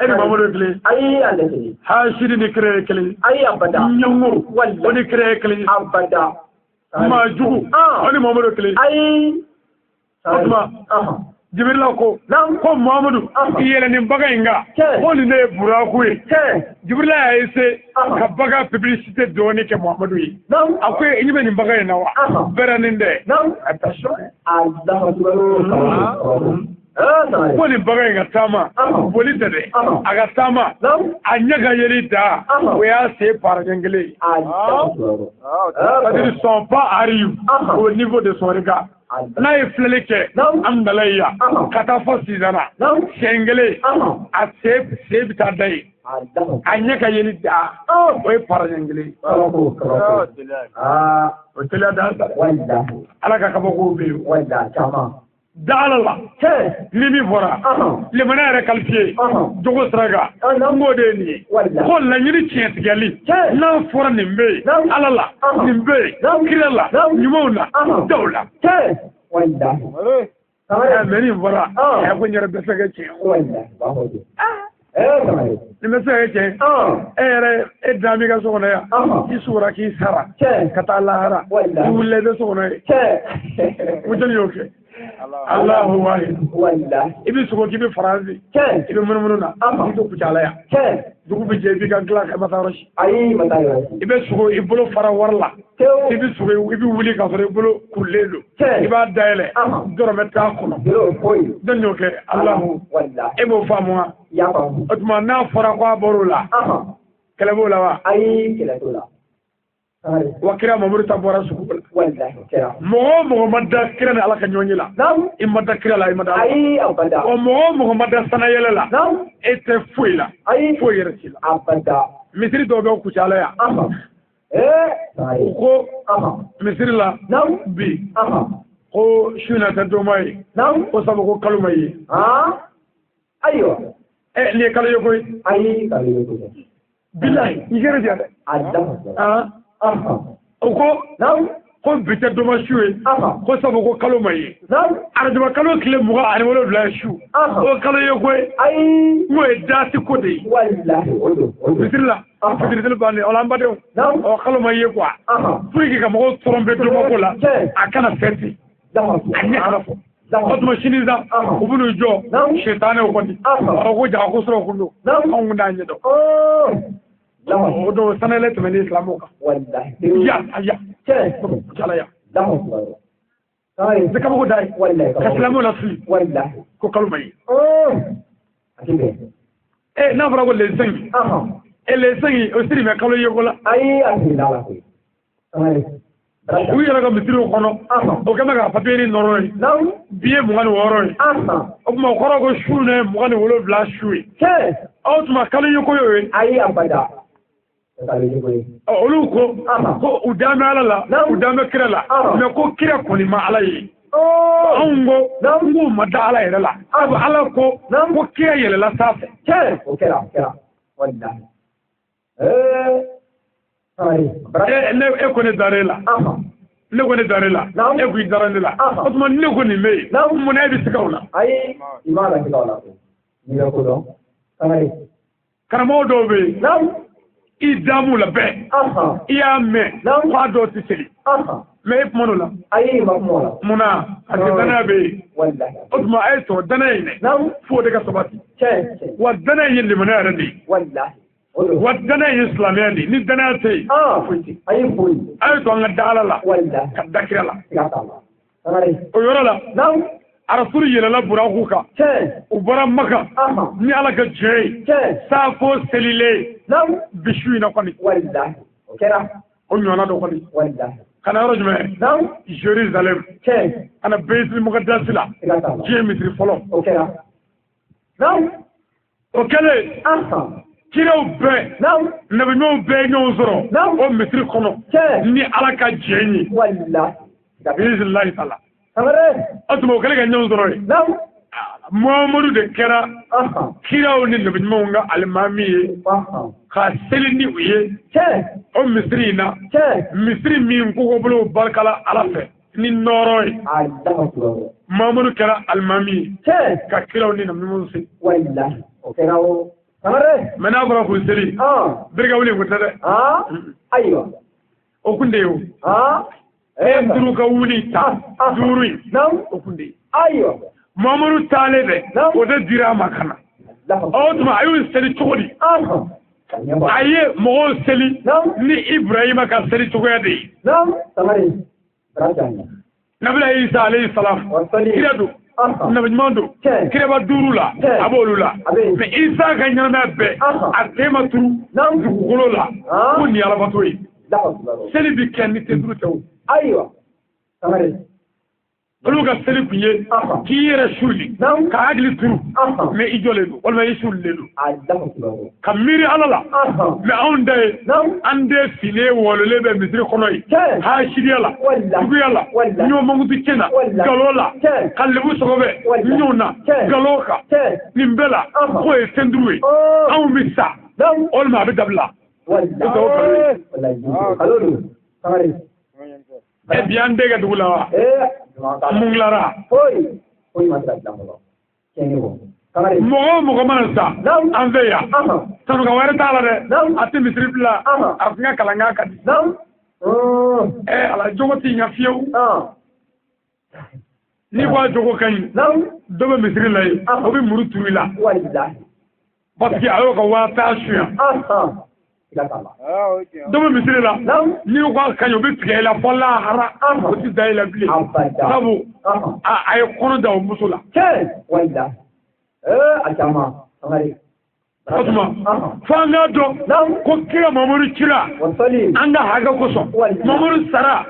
E ni Mamudu ye kelen ye. Ayi ale kelen. Hasidi ni kira ye kelen ye. Ayi abada. Ɲɛngo. Wallahi. O ni kira ye kelen ye. Abada. Maa jugu. O ni Mamudu ye kelen ye. Ayi. O tuma. Jibirila ko. Ko Mamudu. I yɛlɛ nin bagan in kan. Ko nin ne ye buraku ye. Jibirila y'a essayer ka bagan publicité dɔɔni kɛ Mamudu ye. A ko i ɲɛ bɛ nin bagan in na wa? Bɛrɛnin dɛ. Attention. Ko nin bagan in ka taama boli tɛ dɛ. A ka taama a ɲɛ ka yeli da o y'a sen paraɲɛ kelen ye. C'est-à-dire son pas arrive au niveau de son regard. N'a ye filɛli kɛ Amudalayi yan ka taa fɔ Sizana siɲɛ kelen a sen bɛ taa da yen a ɲɛ ka yeli da o ye paraɲɛ kelen ye. O teliya dan sa dɛ. Ala ka kabakow bɛ yen. Da Ala la ni min fɔra limaniya yɛrɛ qualifié jogo sira kan n k'o de ye nin ye ko laɲini tiɲɛtigɛli n'a fɔra nin bɛ yen Ala la nin bɛ yen kira la ɲumanw na daw la. Mɛ nin fɔra ɛ ko n yɛrɛ bɛ se ka kɛ tiɲɛ nin bɛ se ka kɛ tiɲɛ e yɛrɛ e dan b'i ka so kɔnɔ yan i sugora k'i sara ka taa lahara i wulila i bɛ so kɔnɔ yen ko jɔnni y'o kɛ. Allahu wahid. I bɛ sogo k'i bɛ Faransi. I bɛ munumunu na. I to Kucala yan. Dugu bɛ jɛ i b'i ka dilan kɛ i ma taa yɔrɔ si. Ayi ma taa yɔrɔ si. I bɛ sogo i bolo fara wari la. I bɛ sogo i bɛ wuli k'a sɔrɔ i bolo kurulen don. I b'a dayɛlɛ. Dɔrɔmɛ t'a kɔnɔ. Jɔnni y'o kɛ? Allahu. E b'o faamu wa? O tuma n'a fɔra ko a bɔr'o la. Kɛlɛ b'o la wa? Ayi kɛlɛ t'o la. Wa kira Mamadu ta bɔra sugu la. Mɔgɔ o mɔgɔ ma da kira ni Ala ka ɲɔgɔn ye la. I ma da kira la i ma da Ala la. Wa mɔgɔ o mɔgɔ ma da sanayɛlɛ la. E tɛ foyi la. Foyi yɛrɛ t'i la. Misiri dɔw bɛ Kucala yan. U ko misiri la bi ko su in na tɛ doma ye. Ko sabu ko kalo ma ye. Ayiwa. Ɛ nin ye kalo ye koyi. Ayi kalo ye koyi. Bilayi i yɛrɛ diya dɛ. O ko ko bi tɛ doma su ye ko sabu ko kalo ma ye arajaba kalo tile 27 ye su o kalo ye koyi n'o ye daasi ko de ye misiri la fitiriseli bannen o la an badenw o kalo ma ye quoi pour que ka mɔgɔw tromper doma ko la a kana fɛn a ɲɛ kana fɔ o tuma sini sa u bɛn'u jɔ sitanɛw kɔni ɔ ko jaga ko sɔrɔ kun don anw kun t'a ɲɛdɔn. O don sanayɛlɛ tɛmɛnen silamɛw kan. Ya ya. Kucala ya. Tɛ kabako da ye. Ka silamɛw lafili. Ko kalo ma ye. Ɛ n'a fɔra ko le 5. Ɛ le 5 o siri bɛ kalo ye ko la. Ayi a siri la koyi. U yɛrɛ ka misiriw kɔnɔ. O kɛlen bɛ ka papier nɔrɔ ye. Bi ye 26 ye. O tuma o kɔrɔ ko su ne 27 su ye. O tuma kalo ye ko y'o ye. Ayi abada. Olu ko ko u dan bɛ Ala la u dan bɛ kira la mɛ ko kira kɔni ma Ala ye. Anw ko n k'u ma da Ala yɛrɛ la. Ala ko ko kira yɛlɛla sanfɛ. O kɛra o kɛra. Walahi. E ko ne dar'e la. Ne ko ne dar'e la. E ko i dara ne la. O tuma ne ko nin bɛ yen. Munna e bɛ siga o la? Ayi i b'a la siga o la. N'i bɛ ko dɔn. Karamɔgɔ dɔw bɛ yen. I damu la bɛɛ. I y'a mɛn k'a dɔw tɛ seli. Mɛ e kuma la. Ayi ma kuma la. Munna parce que danaya bɛ yen. O tuma a ye sɔrɔ danaya in dɛ. F'o de ka sabati. Wa danaya in ye limaniya yɛrɛ de ye. Wa danaya in ye silamɛya de ye. Ni danaya tɛ yen. Foyi tɛ yen. Ayi foyi. A ye to an ka da Ala la. Ka da kira la. O yɔrɔ la. Arasulu yɛlɛla buraku kan. U bɔra Maka. Ni Ala ka jɛ ye. Saafo selilen. Bi su in na kɔni. O ɲɔgɔnna dɔ kɔni. Ka na yɔrɔ jumɛn? Jérusalem. Ka na Beytul Maqdis la. Diɲɛ misiri fɔlɔ. O kɛlen. Kiraw bɛɛ. Nabiɲumanw bɛɛ ye ɲɔgɔn sɔrɔ. O misiri kɔnɔ. Ni Ala ka jɛ ye. Biiznillaahi taala. O tuma o kɛlen ka ɲɔgɔn sɔrɔ yen. Muhamadu de kɛra kiraw ni nabi ɲumanw ka alimami ye ka seli ni u ye o misiri in na, misiri min kogobolow barikala Ala fɛ ni nɔɔrɔ ye. Muhamadu kɛra alimami ye ka kiraw ni nabi ɲumanw seli. Mɛ n'a fɔra k'u seli, bere ka wuli ko tɛ dɛ. O kun de ye o. E duuru ka wuli ta duuru in, o kun de ye. Muhamadu taalen dɛ, o de dira a ma ka na. O tuma a y'u seli cogo di? A ye mɔgɔw seli ni Ibrahima ka seli cogoya de ye. Nabila Isa alayhi salam, kira don, nabi ɲuman don, kiraba duuru la, a b'olu la. Mɛ Isa ka ɲɛnamaya bɛɛ, a den ma turu dugukolo la ko nin ye alabato ye. Seli bi kɛ ni ten duuru tɛ o. Olu ka seli kun ye k'i yɛrɛ suli ka hakili turu, mɛ i jɔlen don walima i sulilen don ka miiri Ala la. Mɛ anw da ye an den finnen wɔlɔlen bɛ misiri kɔnɔ yen, hasidiya la, juguya la, ɲɔgɔn mankutu tiɲɛ na, nkalon la, ka lebu sɔgɔbɛ ɲɔgɔn na, nkalon kan, nin bɛɛ la k'o ye fɛn duuru ye. Anw bɛ sa walima a bɛ dabila. E bi an den ka dugu la wa? Mun dilara? Mɔgɔ o mɔgɔ mana sa an fɛ yan, sanuka wɛrɛ t'a la dɛ, a tɛ misiri bila, a tun ka kalankan ka di. Ala jogo t'i ɲɛ fiyewu. N'i ko a jogo ka ɲi, dɔ bɛ misiri la yen, o bɛ muru turu i la. Parce que a y'o ka 50,000 suɲɛ. Dɔ bɛ misiri la, n'i ko a ka ɲi, o bɛ tigɛ i la fɔ lahara, o tɛ da i la bilen. Sabu a ye kɔnɔ da o muso la. O tuma fo an k'a dɔn ko kira Mamadu cira an ka hakɛ kosɔn, Mamadu sara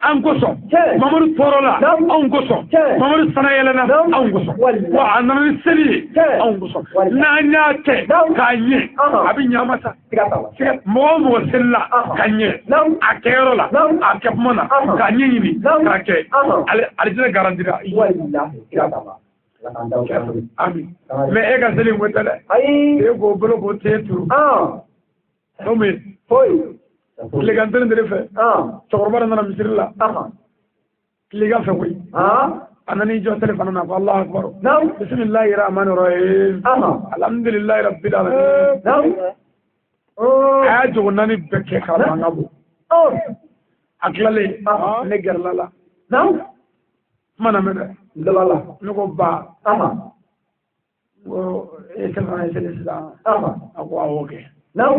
an kosɔn, Mamadu tɔɔrɔla anw kosɔn, Mamadu sana yɛlɛnna anw kosɔn, wa a nana ni seli ye anw kosɔn. N'an y'a kɛ k'a ɲɛ, a bɛ ɲɛ an ma sa. Mɔgɔ o mɔgɔ selila ka ɲɛ a kɛyɔrɔ la, a kɛ kuma na, k'a ɲɛ ɲini k'a kɛ, alijinɛ garantira. Ami. Mɛ e ka seli in ko tɛ dɛ. E k'o bolo k'o te turu. O min tilegan tɛ ne fɛ, cɛkɔrɔba dɔ nana misiri la tilegan fɛ koyi. A nana i jɔ seli fana na ko Alahu akibaru. Bisimilahi rahmani rahim. Alhamdulilahi rabbil alamin. A y'a jogo naani bɛɛ kɛ k'a mankan bɔ. A tilalen ne gɛrɛla la. Kuma na mɛn dɛ. Ne ko ba, n ko e seli fana ye seli sisan. A ko awɔ kɛ. N ko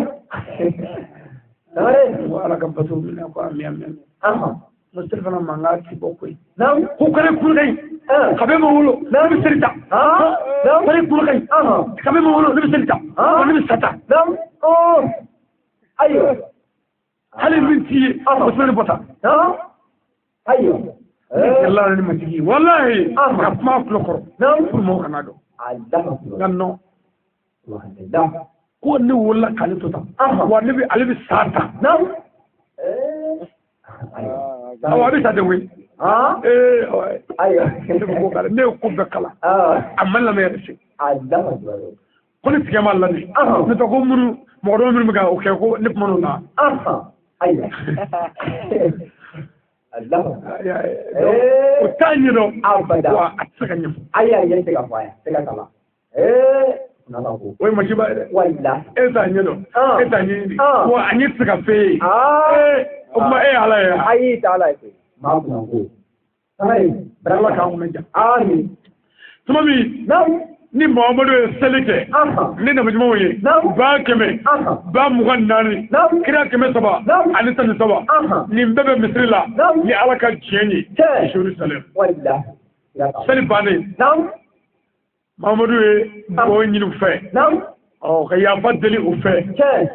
Ala ka bato minɛ, ko ami ami. N ko seli fana mankan ti bɔ koyi. Ko kɛnɛ kuru ka ɲi. Kabe ma wolo, ne bɛ seli ta. Kɛnɛ kuru ka ɲi. Kabe ma wolo, ne bɛ seli ta. Ne bɛ sa ta. Hali min t'i ye, o sɛbɛnni bɔ ta. Ne ni matigi walahi ka kuma tulo kɔrɔ pour mɔgɔw kana dɔn. Nka non, ko ne wolola k'ale to tan, wa ne bɛ ale bɛ sa tan. Awɔ, a bɛ sa ten koyi. Ne bɛ ko kala, ne ye ko bɛɛ kalan, a ma lamɛn yɛrɛ se. Ko ni tigɛ ma ladi, ne tɛ ko minnu mɔgɔ dɔw minnu bɛ ka o kɛ ko ne kuma n'o la. O t'a ɲɛdɔn, wa a tɛ se ka ɲɛfɔ. O ye masiba ye dɛ. E t'a ɲɛdɔn, e t'a ɲɛɲini, wa a ɲɛ tɛ se ka f'e ye. O tuma e ye Ala ye wa? Ayi, tɛ Ala ye koyi. Ala k'an kunna ja. Tuma min ni Muhamadu ye seli kɛ ni nabi ɲumanw ye 100,000 24,000 kira 313, nin bɛɛ bɛ misiri la ni Ala ka diɲɛ ye Jerusalem. Seli bannen, Muhamadu ye dugawu ɲini u fɛ, ka yafa deli u fɛ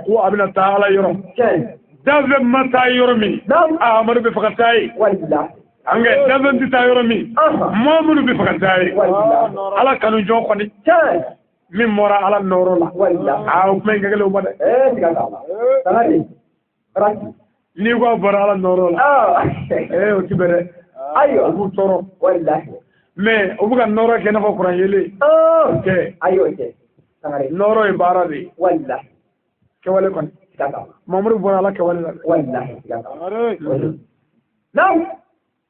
ko a bɛna taa Ala yɔrɔ. Danfɛn ma taa yɔrɔ min, Ahamadu bɛ fɛ ka taa yen. An kɛ danfɛn tɛ taa yɔrɔ min, Muhamadu bɛ fɛ ka taa yen. Ala kanu jɔn kɔni min bɔra Ala nɔɔrɔ la. Aa, o kuma in ka gɛlɛn o ma dɛ. N'i ko a bɔra Ala nɔɔrɔ la, o ti bɛn dɛ. Ayiwa. U b'u tɔɔrɔ. Walahi. Mais u bɛ ka nɔrɔ kɛ i n'a fɔ kuran yeelen. Ah. Kɛ. Ayi, o tɛ. Sangare. Nɔrɔ ye baara de ye. Walahi. Kɛwale kɔni. Siga t'a la. Mamadu bɔra Ala kɛwale la dɛ. Walahi, siga t'a la. Naam.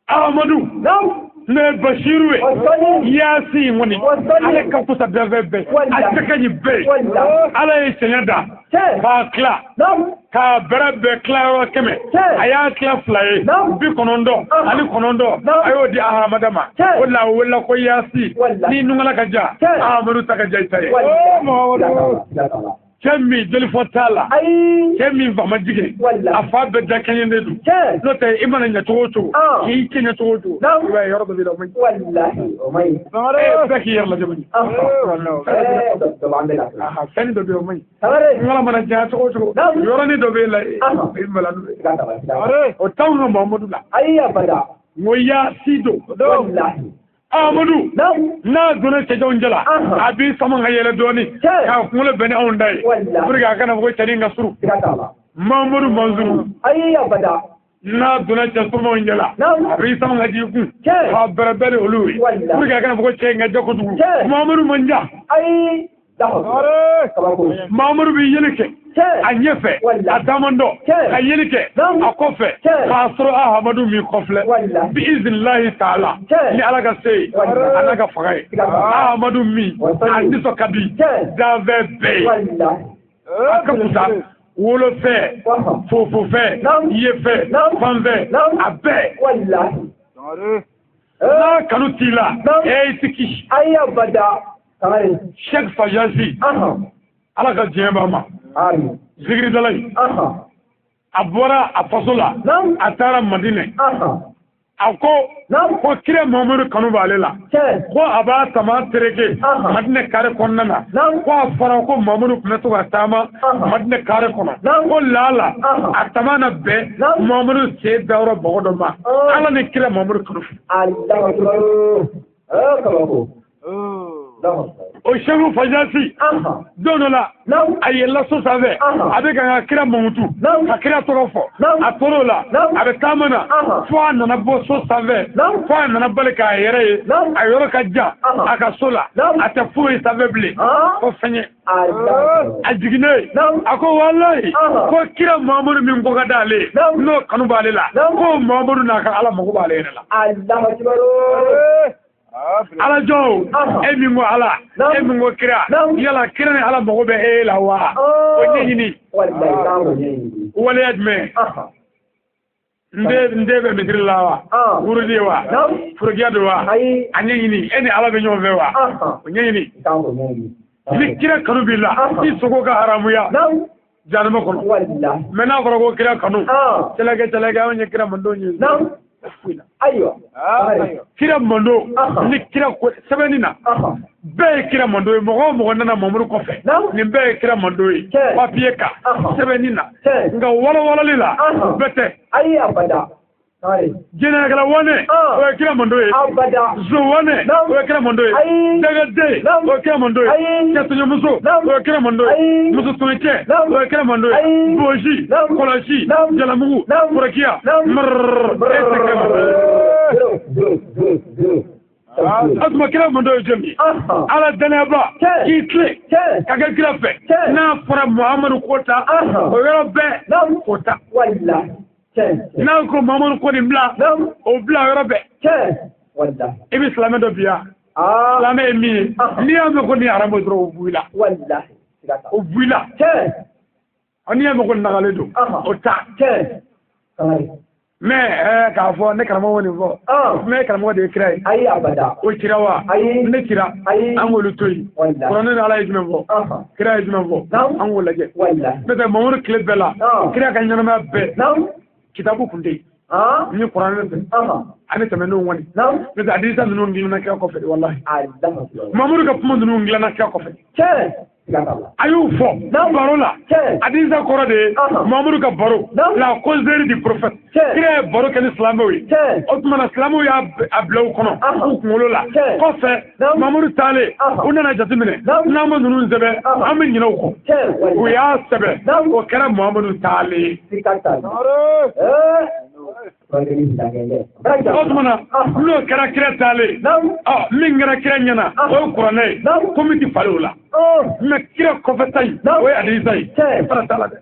Ahamadu. Naam. Ne ye Basiru ye. O sɔnni. Yaasi kɔni. O sɔnni. Ale ka fusa danfɛn bɛɛ. Walahi. A cɛ ka ɲi bɛɛ ye. Walahi. Ala ye sɛgɛn da. Tiɲɛ. K'a tila. Naam. K'a bɛrɛ bɛɛ tila yɔrɔ 100. Tiɲɛ. A y'a tila 2 ye. Naam. 90 Aha. ani 9. Naam. A y'o di Ahamada ma. Tiɲɛ. O de la a welela ko Yaasi. Walahi. Ni nungala ka ja. Tiɲɛ. Ahamadu ta ka ja i ta ye. Walahi. Siga t'a la. Siga t'a la. Cɛ min jolifɔ t'a la. Ayi. Cɛ min fa ma jigin. Walahi. A fa bɛɛ da kɛɲɛ de don. Tiɲɛ. N'o tɛ i mana ɲɛ cogo o cogo. Ah. K'i kɛɲɛ cogo o cogo. Naam. I b'a ye yɔrɔ dɔ b'i la o man ɲi. Walahi, o man ɲi. E bɛɛ k'i yɛrɛ lajɛ man ɲi. Ɛɛ, dɔ b'an bɛɛ la. Aha, fɛn dɔ bɛ yen o man ɲi. Sangare. Ŋala mana diya cogo o cogo. Naam. Yɔrɔnin dɔ bɛ e la Aha. i bɛ n'o ye. Siga t'a la. Siga t'a la. O t'anw ka Mamadu la. Ayi, abada. N ko Yaasi don. Walahi. Amadu. Naam. N'a donna cɛjanw cɛla. Aha. A b'i sama ka yɛlɛ dɔɔnin. Tiɲɛ. K'a kunkolo bɛn ni anw da ye. Walahi. Pour que a kana fɔ ko cɛnin ka surun. Siga t'a la. Mamadu Mansuru. Ayi, abada. N'a donna cɛ surumanw cɛla. Naam. A b'i sama ka jigin kun. Tiɲɛ. K'a bɛrɛbɛn ni olu ye. Walahi. Pour que a kana fɔ ko cɛ in ka jɛ kojugu. Tiɲɛ. Mamadu man jan. Ayi. Allahu kabako. Mamadu bɛ yeli kɛ. Tiɲɛ. A ɲɛfɛ. Walahi. A taamantɔ. Tiɲɛ. Ka yeli kɛ. Naam. A kɔfɛ. Tiɲɛ. K'a sɔrɔ Ahamadu m'i kɔfilɛ. Walahi. Bi iznilahi taala. Tiɲɛ. Ni Ala ka se ye. Walahi. A n'a ka fanga ye. Siga t'a la. Ahamadu min. Walahi. A nisɔn ka di. Tiɲɛ. Danfɛn bɛɛ ye. Walahi. A ka fusa wolofɛn. Waha. Fofofɛn. Naam. Yefɛn. Naam. Fanfɛn. Naam. A bɛɛ. Walahi. N'a kanu t'i la. Naam. E i ti kisi. Ayi, abada. Sangare. Cheikh Fajasi. Aha. Ala ka diɲɛ b'a ma. Amin. Zikiridala in. Aha. A bɔra a faso la. Naam. A taara Madinɛ. Aha. A ko. Naam. Ko kira Mamadu kanu b'ale la. Tiɲɛ. Ko a b'a tama tereke. Aha. Madinɛ kare kɔnɔna na. Naam. Ko a fɔra ko Mamadu tun bɛ to ka taama. Aha. Madinɛ kare kɔnɔ. Naam. Ko laala. Aha. A tama na bɛn. Naam. Mamadu sen dayɔrɔ bɔgɔ dɔ ma. Ah. Ala ni kira Mamadu kanu. Allahu akbar. Eh, kabako. Allahu akbar. O Seku Fajasi. Aha. Don dɔ la. Naam. A yɛlɛla so sanfɛ. Aha. A bɛ ka n ka kira mankutu. Naam. Ka kira tɔgɔ fɔ. Naam. A tor'o la. Naam. A bɛ taama na. Aha. Fo a nana bɔ so sanfɛ. Naam. Fo a nana bali k'a yɛrɛ ye. Naam. A yɔrɔ ka jan. Aha. A ka so la. Naam. A tɛ foyi sanfɛ bilen. Ah. Fo fɛn ye. Allahu akbar. A jiginnen. Naam. A ko walayi. Aha. Ko kira Mamadu min ko ka d'ale ye. Naam. N'o kanu b'ale la. Naam. Ko Mamadu n'a ka Ala mago b'ale yɛrɛ la. Allahu akbar. Ala jɔn Aha. e min ko Ala Naam. e min ko kira Naam. yala kira ni Ala mago bɛ e la wa o ɲɛɲini Walahi, k'an k'o ɲɛɲini. waleya jumɛn Aha. n den bɛ misiri la wa Ah. wurudi wa Naam. forokiya don wa Ayi. a ɲɛɲini e ni Ala bɛ ɲɔgɔn fɛ wa Aha. o ɲɛɲini K'an k'o ɲɛɲini. ni kira kanu b'i la Aha. i sogo ka haramuya Naam. jahanama kɔnɔ Walahi. mɛ n'a fɔra ko kira kanu Ah. cɛlɛkɛ cɛlɛkɛ anw ye kira mandenw ye Naam. Foyi la. Ayiwa. Sangare. Kira mando Aha. ni kira ko sɛbɛnni na Aha. bɛɛ ye kira mando ye mɔgɔ o mɔgɔ nana Mamadu kɔfɛ Naam. nin bɛɛ ye kira mando ye Tiɲɛ. papiye kan Aha. sɛbɛnni na Tiɲɛ. nka walawalali la Aha. o bɛɛ tɛ Ayi, abada. Sangare. jɛnɛkɛla wane Ah. o ye kira mando ye Abada. zo wane Naam. o ye kira mando ye Ayi. dɛgɛden Naam. o ye kira mando ye Ayi. cɛtɔɲɔmuso Naam. o ye kira mando ye Ayi. musotɔɲɔcɛ Naam. o ye kira mando ye Ayi. bosi Naam. kɔlɔsi Naam. jalamugu Naam. forokiya Naam. mrrr e tɛ kira mando ye Zero, zero, zero, zero. o tuma kira mando ye jɔn ye Aha. Ala danayaba Tiɲɛ. k'i tilen Tiɲɛ. ka kɛ kira fɛ Tiɲɛ. n'a fɔra Muhamadu ko ta Aha. o yɔrɔ bɛɛ Naam. ko ta Walahi. Tiɲɛ. n'a ko Muhamadu ko nin bila Naam. o bila yɔrɔ bɛɛ Tiɲɛ. Walahi. i bɛ silamɛ dɔ bi yan Ah. silamɛ ye min ye Aha. n'i y'a mɛn ko nin ye haramu ye dɔrɔn o b'i la Walahi. Siga t'a la. o b'i la Tiɲɛ. n'i y'a mɛn ko nin nagalen don Aha. o ta Tiɲɛ. Sangare. mais k'a fɔ ne karamɔgɔ nin fɔ Ah. mais karamɔgɔ de ye kira ye Ayi, abada. o cira wa Ayi. ne cira Ayi. an k'olu to yen Walahi. kuranɛ ni Ala ye jumɛn fɔ Aha. kira ye jumɛn fɔ Naam. an k'o lajɛ Walahi. n'o tɛ Mamadu tile bɛɛ la Ah. kira ka ɲɛnamaya bɛɛ Naam. kitabu kun tɛ yen Ah. ni kuranɛ tɛ Aha. ani tɛmɛnenw kɔni Naam. n'o tɛ hadisa ninnu dilanna kira kɔfɛ de walahi Allahu akbar. Mamadu ka kuma ninnu dilanna kira kɔfɛ Tiɲɛ. Siga t'a la. A y'o fɔ Naam. baro la Tiɲɛ. hadisa kɔrɔ de ye Aha. Mamadu ka baro Naam. la causerie du prophète Tiɲɛ. kira ye baro kɛ ni silamɛw ye Tiɲɛ. o tuma na silamɛw y'a a bila u kɔnɔ Aha. u kunkolo la Tiɲɛ. kɔfɛ Naam. Mamadu taalen Aha. u nana jateminɛ Naam. n'an ma ninnu sɛbɛn Aha. an bɛ ɲinɛ u kɔ Tiɲɛ. u Walahi. y'a sɛbɛn Naam. o kɛra Mamadu taalen ye Siga t'a la. Eh. O tuma na n'o kɛra kira taalen, min kɛra kira ɲɛna o ye kuranɛ ye, ko min ti falen o la. Mais kira kɔfɛ ta in, o ye hadisa ye, fara t'a la dɛ.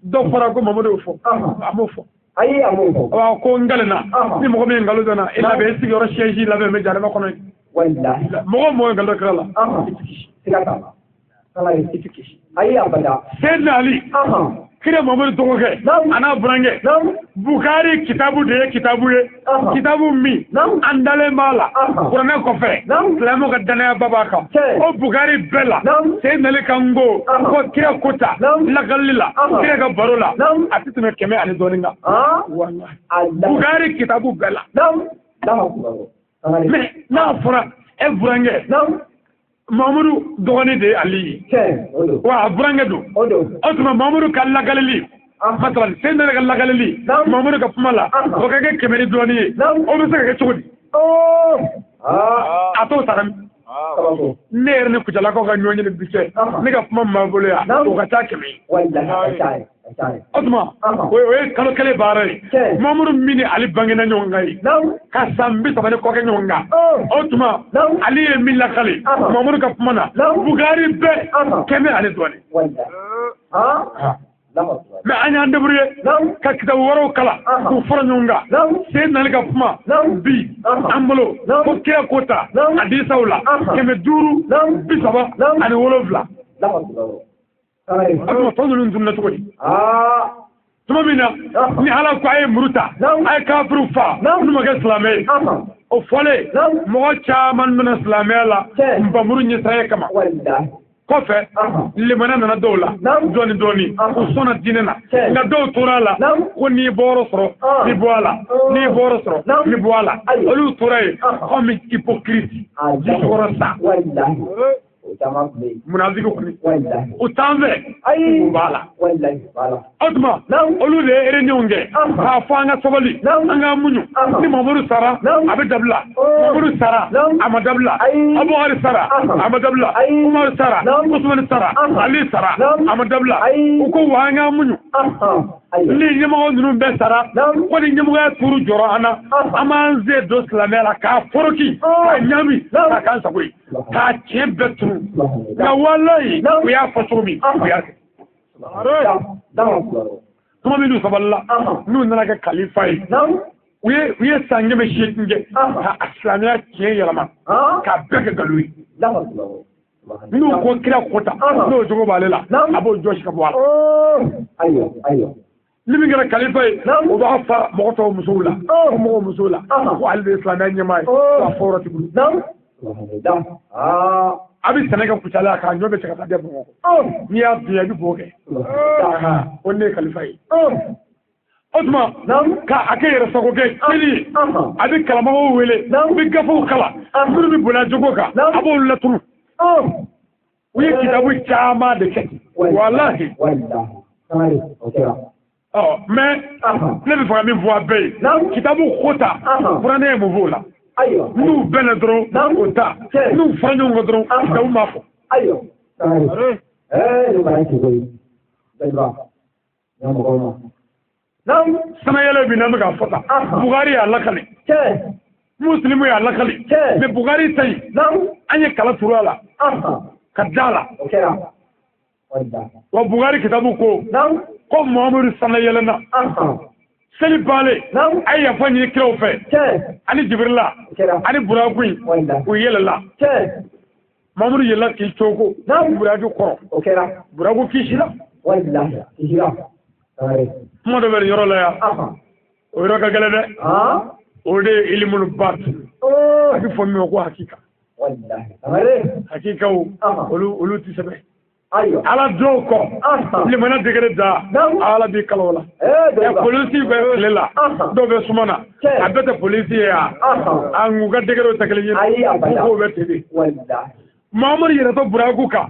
Dɔw fɔra ko Mamadu y'o fɔ, a m'o fɔ. Ayi, a m'o fɔ. Wa ko n kalenna, ni mɔgɔ min ye nkalon da n na, i labɛn i sigiyɔrɔ siège labɛn bɛ jahanama kɔnɔ yen. Mɔgɔ o mɔgɔ ye nkalon da kira la, i ti kisi. Siga t'a la. I ti kisi. Ayi, abada. Seydina Ali, kira Mamadu dɔgɔkɛ a n'a burankɛ, Bukari kitabu de ye kitabu ye, kitabu min an dalen b'a la kuranɛ kɔfɛ, silamɛw ka danayaba b'a kan. O Bukari bɛɛ la, Seydina Ali ka n ko ko kira ko ta lakalili la, kira ka baro la, a tɛ tɛmɛ 100 ani dɔɔnin kan. Bukari kitabu bɛɛ la. Mais n'a fɔra e burankɛ Mamadu dɔgɔnin de ye Ali ye, wa a burankɛ don. O tuma Mamadu ka lakalili, masalan Seydina Ali ka lakalili Mamadu ka kuma la, o ka kɛ 100 ni dɔɔnin ye, o bɛ se ka kɛ cogo di? A t'o sara min. Ne yɛrɛ ni Kucalakaw ka ɲɔgɔn ye ni bi cɛ, ne ka kuma min b'an bolo yan, o ka ca 100 ye. O tuma o ye kalo kelen baara ye. Mamadu min ni Ali bangena ɲɔgɔn kan ye, ka san 30 ni kɔ kɛ ɲɔgɔn kan. O tuma Ali ye min lakale Mamadu ka kuma na, Bukari bɛɛ 100 ani dɔɔnin. Mais an y'an débrouillé ka kitabu wɛrɛw kalan k'u fara ɲɔgɔn kan. Seydina Ali ka kuma bi an bolo ko kira ko ta hadisaw la 537. O tuma tɔ ninnu tununna cogo di? Tuma min na ni Ala ko a ye muru ta, a ye kafiriw fa n'u ma kɛ silamɛ ye, o fɔlen mɔgɔ caman nana silamɛya la nbamuru ɲɛsiranya kama. Kɔfɛ limaniya nana dɔw la dɔɔni dɔɔni, u sɔnna diinɛ na, nka dɔw tora a la ko n'i bɔyɔrɔ sɔrɔ i bɔ a la, n'i bɔyɔrɔ sɔrɔ i bɔ a la. Olu tora yen comme hypocrite, jisukɔrɔ sa, munafiki kɔni, u t'an fɛ, u b'a la. O tuma olu de ye réunion kɛ k'a fɔ an ka sabali, an ka muɲu, ni Mamadu sara a bɛ dabila, Mamadu sara a ma dabila, Abubakari sara a ma dabila, Umaru sara, Usumani sara, Ali sara a ma dabila. U ko wa an ka muɲu, ni ɲɛmɔgɔ ninnu bɛɛ sara, ko ni ɲɛmɔgɔya turu jɔra an na, an b'an sen don silamɛya la k'a foroki, k'a ɲami, k'a k'an sago ye, k'a tiɲɛ bɛɛ turu. Nka walayi u y'a fɔ cogo min, u y'a kɛ. Tuma min n'u sabalila, n'u nana kɛ kalifa ye, u ye san 800 kɛ ka silamɛya tiɲɛ yɛlɛma k'a bɛɛ kɛ nkalon ye. N'u ko kira ko ta, n'o jogo b'ale la, a b'o jɔsi ka bɔ a la. Ni min kɛra kalifa ye, o b'a fa mɔgɔ tɔw musow la, ko mɔgɔw musow la, ko ale de ye silamɛya ɲɛmaa ye, ko a fɔ yɔrɔ t'i bolo. A bɛ sɛnɛ kɛ Kucala k'a ɲɔ bɛ cɛ ka taa di Bamakɔ. N'i y'a bin a bɛ bo kɛ. O ne ye kalifa ye. O tuma k'a kɛ yɛrɛ sago kɛ keli ye, a bɛ kalanbagaw wele, u bɛ gafew kalan, minnu bɛ bonya jogo kan, a b'olu laturu. U ye kitabu caman de kɛ. Walahi. Mais ne bɛ fɛ ka min fɔ a bɛɛ ye, kitabu ko ta, kuranɛ ye mun fɔ o la? N'u bɛnna dɔrɔn o ta, n'u fara ɲɔgɔn kan dɔrɔn kitabu m'a fɔ. Sanayɛlɛ min n'an bɛ k'a fɔ tan, Bukari y'a lakale, Musilimu y'a lakale, mais Bukari ta in, an ye kala turu a la ka da la. Wa Bukari kitabu ko ko Muhamadu sanayɛlɛna seli bannen, a ye yafa ɲini kiraw fɛ, ani Jibirila ani Buraku in, u yɛlɛla. Mamadu yɛlɛla k'i cogo Buraku kɔrɔ, Buraku kisira. Kuma dɔ bɛ nin yɔrɔ la yan, o yɔrɔ ka gɛlɛn dɛ. O de ye ilimulu batin, a bɛ fɔ min ma ko hakika. Hakikaw olu tɛ sɛbɛn. Ala dɔw kɔ, limana degere da, Ala b'i kalo la. Polisi bɛ tile la, dɔw bɛ suma na, a bɛɛ tɛ polisi ye yan. A n'u ka degerew tɛ kelen ye, k'o bɛ ten de. Mamadu yɛrɛ tɔ Buraku kan,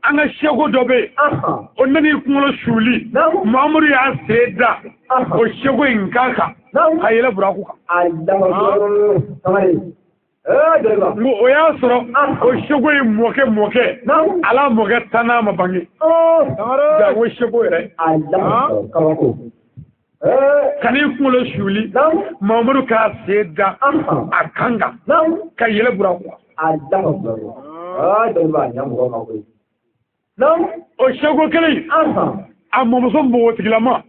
an ka seko dɔ bɛ yen, o nana i kunkolo suli, Mamadu y'a sen da o seko in kan ka yɛlɛ Buraku kan. O y'a sɔrɔ o seko in mɔkɛ ala mɔkɛ tan n'a ma bange. O seko yɛrɛ. Ka n'i kunkolo suli Mamadu k'a sen da a kan kan ka yɛlɛ Buraku kan. O seko kelen a mɔmuso npogotigilama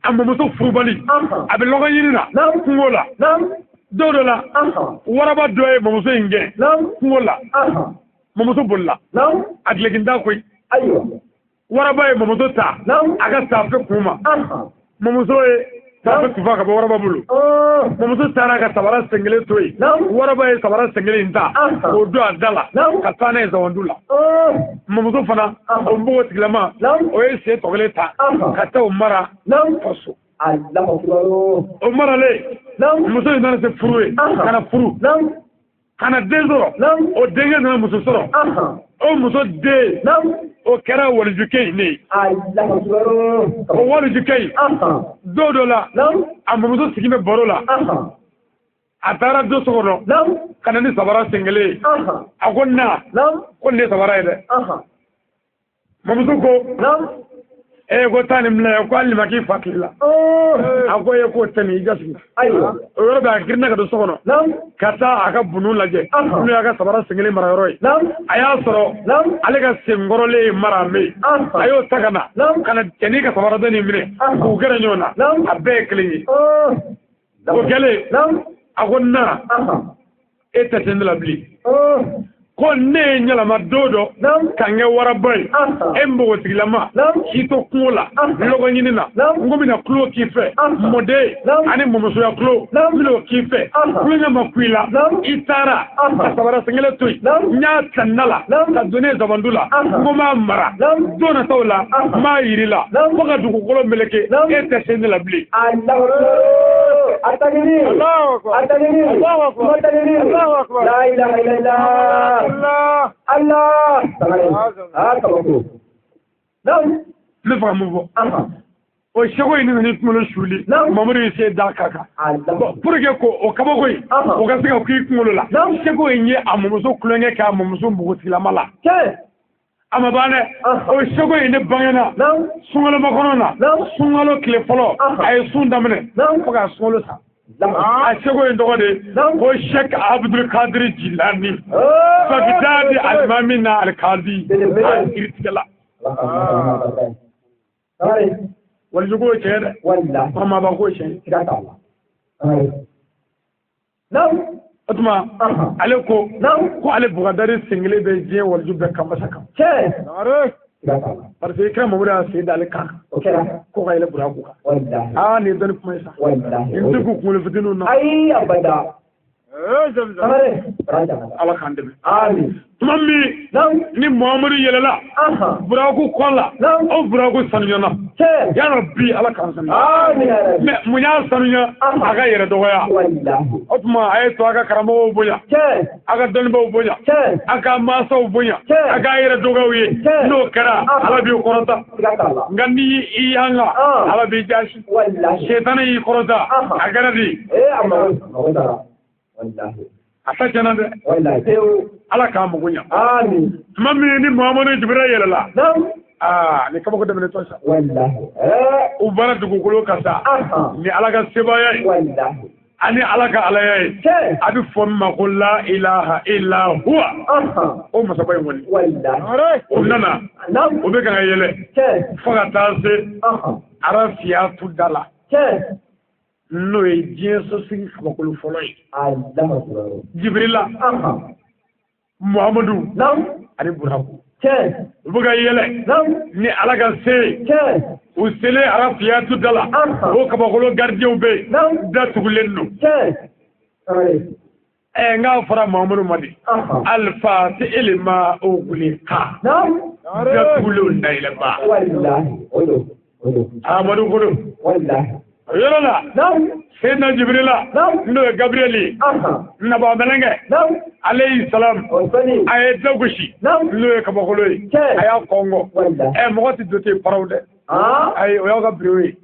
a mɔmuso furubali a bɛ lɔgɔ ɲini na kungo la don dɔ la waraba dɔ ye mɔmuso in gɛn kungo la mɔmuso bolila a dulokinta koyi waraba ye mɔmuso ta a ka taafe kun ma mɔmuso ye taafe tufa ka bɔ waraba bolo mɔmuso taara ka sabara sen kelen to yen waraba ye sabara sen kelen in ta k'o don a da la ka taa n'a ye zanbandu la mɔmuso fana o npogotigilama o ye sen tɔ kelen ta ka taa o mara faso o maralen muso in nana se furu ye ka na furu ka na den sɔrɔ o denkɛ nana muso sɔrɔ o muso den o kɛra walijukɛ in ne ye o walijukɛ in don dɔ la a mɔmuso sigi bɛ baro la a taara don so kɔnɔ ka na ni sabara sen kelen ye a ko na ko nin ye sabara ye dɛ mɔmuso ko ee ko taa nin bila yan ko hali nin ma k'i fa tile la a ko e k'o tɛ nin i ka sigi o yɔrɔ bɛɛ a girinna ka don so kɔnɔ ka taa a ka bunu lajɛ n'o y'a ka sabara sen kelen mara yɔrɔ ye a y'a sɔrɔ ale ka senkɔrɔlen ye mara bɛ yen a y'o ta ka na ka na cɛnin ka sabara dɔ nin minɛ k'u gɛrɛ ɲɔgɔn na a bɛɛ ye kelen ye o kɛlen a ko na e tɛ se ne la bilen ko ne ye ɲɛlama don dɔ ka n kɛ waraba ye e npogotigilama k'i to kungo la lɔgɔ ɲini na n ko bɛna kulo k'i fɛ mɔden ani mɔmusoya kulo n bɛn'o k'i fɛ kulonkɛ ma ku i la i taara ka sabara sen kelen to yen n y'a ta na la ka don ne zabandu la n ko n b'a mara don nataw la n b'a yir'i la fo ka dugukolo meleke e tɛ se ne la bilen. Allah Ne fɛ ka mun fɔ o seko in nana ni kunkolo suli Mamadu y'i sen da a kan pour que k'o kabako in o ka se ka k'i kunkolo la seko in ye a mɔmuso kulonkɛ k'a mɔmuso npogotigilama la a ma ban dɛ o seko in ne bangena sunkalomakɔnɔ na sunkalo tile fɔlɔ a ye sun daminɛ fo ka sunkalo sa a seko in tɔgɔ de ko Sheikh Abdul Kadir Jilani Bagdadi alimami na alikadi a kiritigɛla walijugu ye tiɲɛ dɛ faamaba ko ye tiɲɛ o tuma ale ko ko ale Bugadari sen kelen bɛ diɲɛ waliju bɛɛ kan masa kan parce que kira Mamadu y'a sen da ale kan ko ka yɛlɛ Buraku kan aa nin ye dɔnni kuma ye sa nin tɛ k'u kunkolo fitininw na ayi abada Ala k'an dɛmɛ tuma min ni Muhamadu yɛlɛla Buraku kɔ la o Buraku sanuyana ya Rabbi Ala k'an sanuya mais mun y'a sanuya a ka yɛrɛ dɔgɔya o tuma a ye to a ka karamɔgɔw bonya a ka dɔnnibaaw bonya a ka mansaw bonya a ka yɛrɛ dɔgɔyaw ye n'o kɛra Ala b'i kɔrɔta nka n'i y'i yanga Ala b'i jasi setanɛ y'i kɔrɔta a kɛra di a ta tiɲɛna dɛ Ala k'an mago ɲa tuma min ni Muhamadu Jibira yɛlɛla aa ni kabako daminɛ tɔ sa u bɔra dugukolo kan sa ni Ala ka sebaaya ye ani Ala ka alaya ye a bɛ fɔ min ma ko la ilaha illa huwa o masaba in kɔni o nana o bɛ ka yɛlɛ fo ka taa se Arafiyatu da la n'o ye diɲɛ sosigi kabakolo fɔlɔ ye Jibirila Muhamadu ani Buraku u bɛ ka yɛlɛ ni Ala ka se ye u selen Arafiyatu da la o kabakolo garidiɲɛw bɛ yen da tugulen don ɛ n k'a fɔra Muhamadu ma de alifa ti elima o guli ka da tugulenw dayɛlɛba Amadu ko don o yɔrɔ la Seyidina Jibirila n'o ye Gabriel ye nabaa mɛlɛkɛ alayhi salam a ye da gosi n'o ye kabakolo ye a y'a kɔngɔ ɛ mɔgɔ tɛ don ten paraw dɛ ayi o y'aw ka bureau ye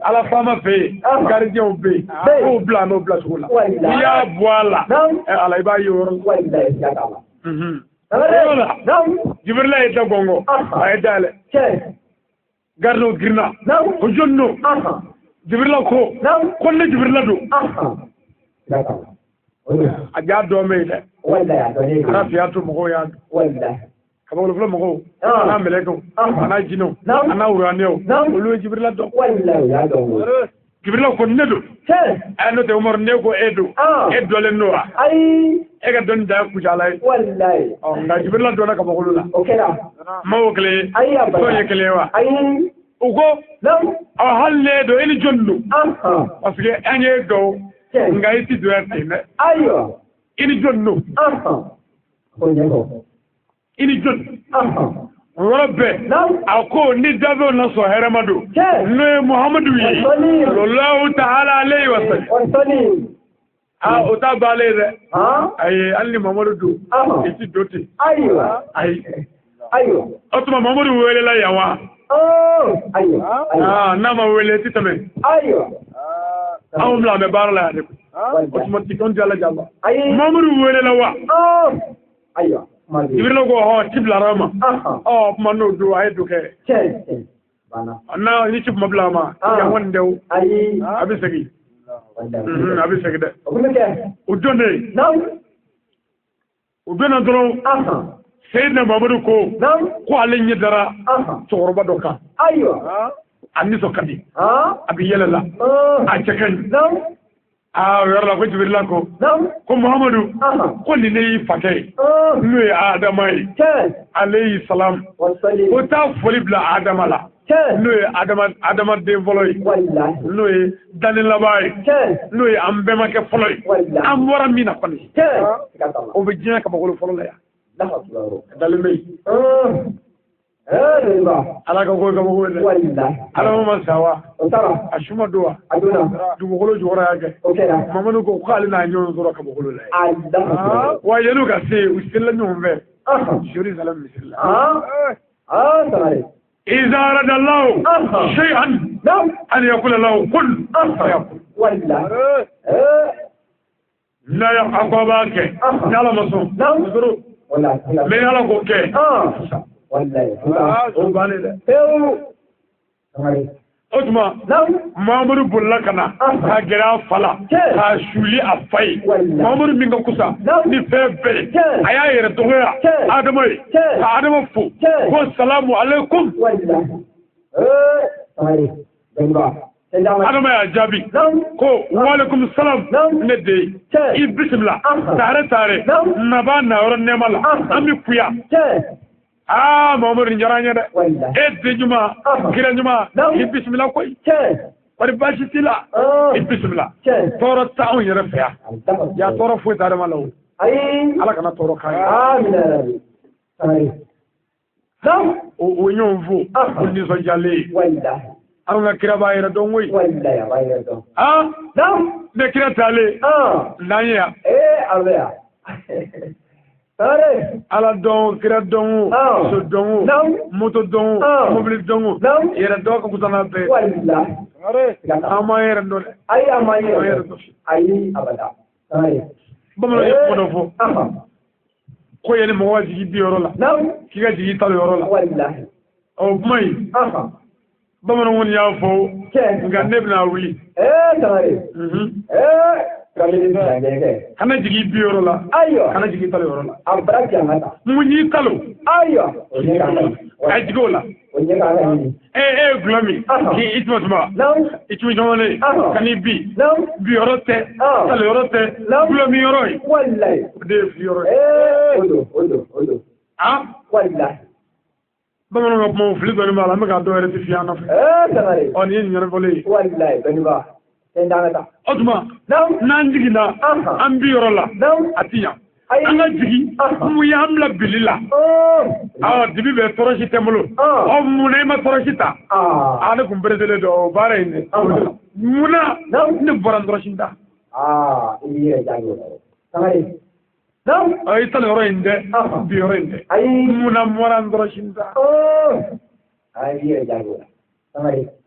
Ala faama fɛ yen garidiɲɛw bɛ yen k'o bila n'o bila cogo la n'i y'a bɔ a la ɛ Ala i b'a ye o yɔrɔ la o yɔrɔ la Jibirila ye da gɔngɔ a ye dayɛlɛ garidiɲɛw girinna ko jɔni don Jibrila ko ko ne Jibrila don. A ja dɔn bɛ yen dɛ. Ala to mɔgɔw y'a dɔn. Kabakolo fɔlɔ mɔgɔw a n'a mɛlɛkɛw a n'a jinɛw a n'a wuranɛw olu ye Jibrila dɔn. Jibrila ko ne don. Ɛ n'o tɛ Umaru ne ko e don. E dɔlen don wa? E ka dɔnni dan ye kucala ye. Nka Jibrila dɔnna kabakolo la. Ma o kelen ye. Tɔn ye kelen ye wa? U ko hali ne don e ni jɔn don? Parce que an ye dɔn nka i ti don yan ten dɛ. I ni jɔn don? I ni jɔn? O yɔrɔ bɛɛ a ko ni dafɛnw na sɔn hɛrɛma don n'o ye Muhamadu ye sallallahu ta'ala alayhi wa sallam. Aa o t'a bannen ye dɛ. Ayi hali ni Muhamadu don i ti don ten. Ayi. O tuma Muhamadu welela yan wa? N'a ma wele i ti tɛmɛ. Anw bila an bɛ baara la yan de koyi. O tuma ti anw tɛ Ala janfa. Muhamadu welela wa? Jibrila ko hɔn ci bilara a ma. Ɔ kuma n'o don a ye don kɛ. N'a ni ci kuma bila a ma yan kɔni tɛ o. A bɛ segin. A bɛ segin dɛ. O don de. O donna dɔrɔn. Seyidina Mamadu ko ko ale ɲɛ dara cɛkɔrɔba dɔ kan. A nisɔn ka di. A bɛ yɛlɛ la. A cɛ ka ɲi. Aa o yɔrɔ la ko Jibrila ko ko Muhamadu ko nin ne y'i fakɛ ye n'o ye Adama ye alayhi salam ko taa foli bila Adama la n'o ye Adama den fɔlɔ ye n'o ye danni laban ye n'o ye an bɛnbakɛ fɔlɔ ye an bɔra min na kɔni o bɛ diɲɛ kabakolo fɔlɔ la yan dalen bɛ yen. Ala ka ko kabako ye dɛ. Ala ma sa wa? A su ma don wa? Dugukolo jukɔrɔ y'a kɛ. Mamadu ko k'ale n'a ɲɔgɔn sɔrɔ kabakolo la yen. Wa yan'u ka se u selila ɲɔgɔn fɛ Jerusalem misiri la. Iza arada Allahu shay'an an yaqula lahu kun fayakun. N'a y'a ko a b'a kɛ ni Ala ma sɔn mais ni Ala k'o kɛ. O bannen dɛ. O tuma Mamadu bolila ka na ka gɛrɛ a fa la k'a suli a fa ye. Mamadu min ka kusa ni fɛn bɛɛ ye a y'a yɛrɛ dɔgɔya Adama ye ka Adama fo ko salamu aleykum. Adama y'a jaabi ko walekum salam ne den i bisimila tare tare nabaa na yɔrɔ nɛɛma la an bɛ kuya. Aa Mamadu nin diyara n ye dɛ. E den ɲuman kira ɲuman i bisimila koyi. Kɔri baasi t'i la i bisimila. Tɔɔrɔ t'anw yɛrɛ fɛ yan. Ya tɔɔrɔ foyi t'Adama la o. Ala kana tɔɔrɔ k'an ye. O ɲɔgɔn fo o nisɔndiyalen ye. Anw ka kira b'a yɛrɛ dɔn koyi. Aa ne kira taalen n'an ye yan. Ala dɔn kira dɔn o so dɔn o moto dɔn o mobili dɔn o yɛrɛ dɔn ka kusa n'a bɛɛ ye. An m'an yɛrɛ dɔn dɛ. Ayi an m'an yɛrɛ dɔn. Ayi abada. Bamananw ye kuma dɔ fɔ. Ko yanni mɔgɔ ka jigin bi yɔrɔ la. K'i ka jigin talo yɔrɔ la. O kuma in. Bamananw kɔni y'a fɔ nka ne bɛna wuli. Kana jigin bi yɔrɔ la. Kana jigin talo yɔrɔ la. Mun y'i talo. Ka jigin o la. E ye gulɔ min k'i i tuma tuma i tuma caman ka n'i bi bi yɔrɔ tɛ talo yɔrɔ tɛ gulɔ min yɔrɔ ye. O de ye fili yɔrɔ ye. Bamananw ka kumaw fili dɔɔnin b'a la an bɛ ka dɔw yɛrɛ ti fiyɛ an nɔfɛ. Ɔ nin ye nin ɲɛnafɔlen ye. O tuma n'an jiginna an bi yɔrɔ la a ti ɲa an ka jigin mun y'an bila bili la dibi bɛ tɔɔrɔsi tɛ n bolo ɔ munna i ma tɔɔrɔsi ta a ne kun pereselen don o baara in dɛ munna ne bɔra n tɔɔrɔsi ta i talo yɔrɔ in dɛ bi yɔrɔ in dɛ munna n bɔra n tɔɔrɔsi ta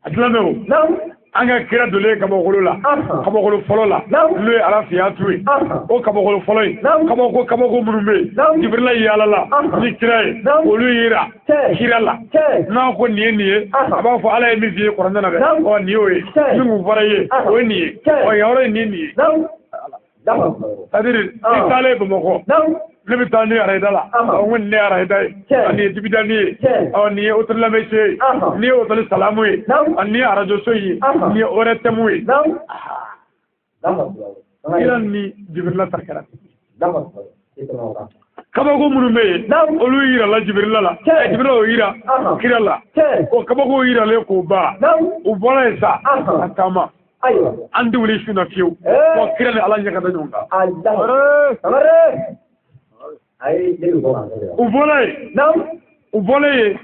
a silamɛ o An ka kira donnen kabakolo la kabakolo fɔlɔ la n'o ye Alafiyatu ye o kabakolo fɔlɔ in kabako minnu bɛ yen Jibirila yaala la ni kira ye olu yira kira la n'a ko nin ye nin ye a b'a fɔ Ala ye min f'i ye kuranɛ na dɛ ɔ nin y'o ye min kun fɔra i ye o ye nin ye ɔ yan yɔrɔ in nin ye nin ye c'est-à-dire i taalen Bamakɔ ne bɛ taa ne arayida la ɔ n ko nin ne ye arayida ye nin ye dibidani ye ɔ nin ye hôtel Lamɛse ye nin ye hôtel Salamu ye nin ye arajo so ye nin ye ORTM ye kira ni Jibirila ta kɛra kabako minnu bɛ yen olu yirala Jibirila la Jibirila y'o yira kira la o kabako yiralen k'o ban u bɔra yen sa ka taama an tɛ wuli su na fiyewu fɔ kira ni Ala ɲɛ ka da ɲɔgɔn kan. U bɔra yen u bɔra yen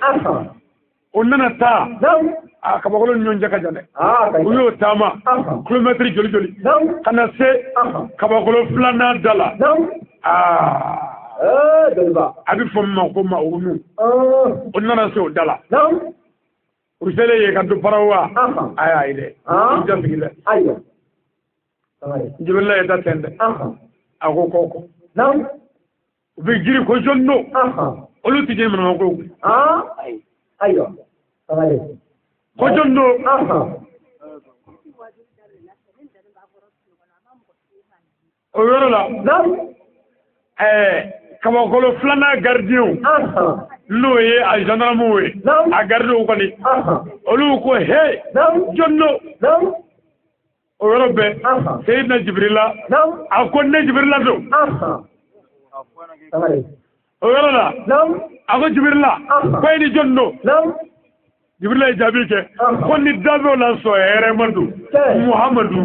u nana taa a kabakolo ni ɲɔgɔn cɛ ka jan dɛ u y'o taama kilomɛtiri joli joli ka na se kabakolo filanan da la a bɛ fɔ min ma ko Mawunu o nana se o da la u selen yen ka don paraw wa a y'a ye dɛ i jasigi dɛ Jibirila ye da tɛn dɛ a ko kɔ u bɛ jiri ko jɔn don olu tɛ jɛ manamana ko ko jɔn don o yɔrɔ la kabakolo filanan garidiɲɛw n'o ye a gendarmew ye a garidiɲɛw kɔni olu ko he jɔn don o yɔrɔ bɛɛ Seyidina Jibirila a ko ne Jibirila don o yɔrɔ la a ko Jibirila ko e ni jɔn don Jibirila ye jaabi kɛ ko ni da b'o la sɔn hɛrɛ ma don Muhamadu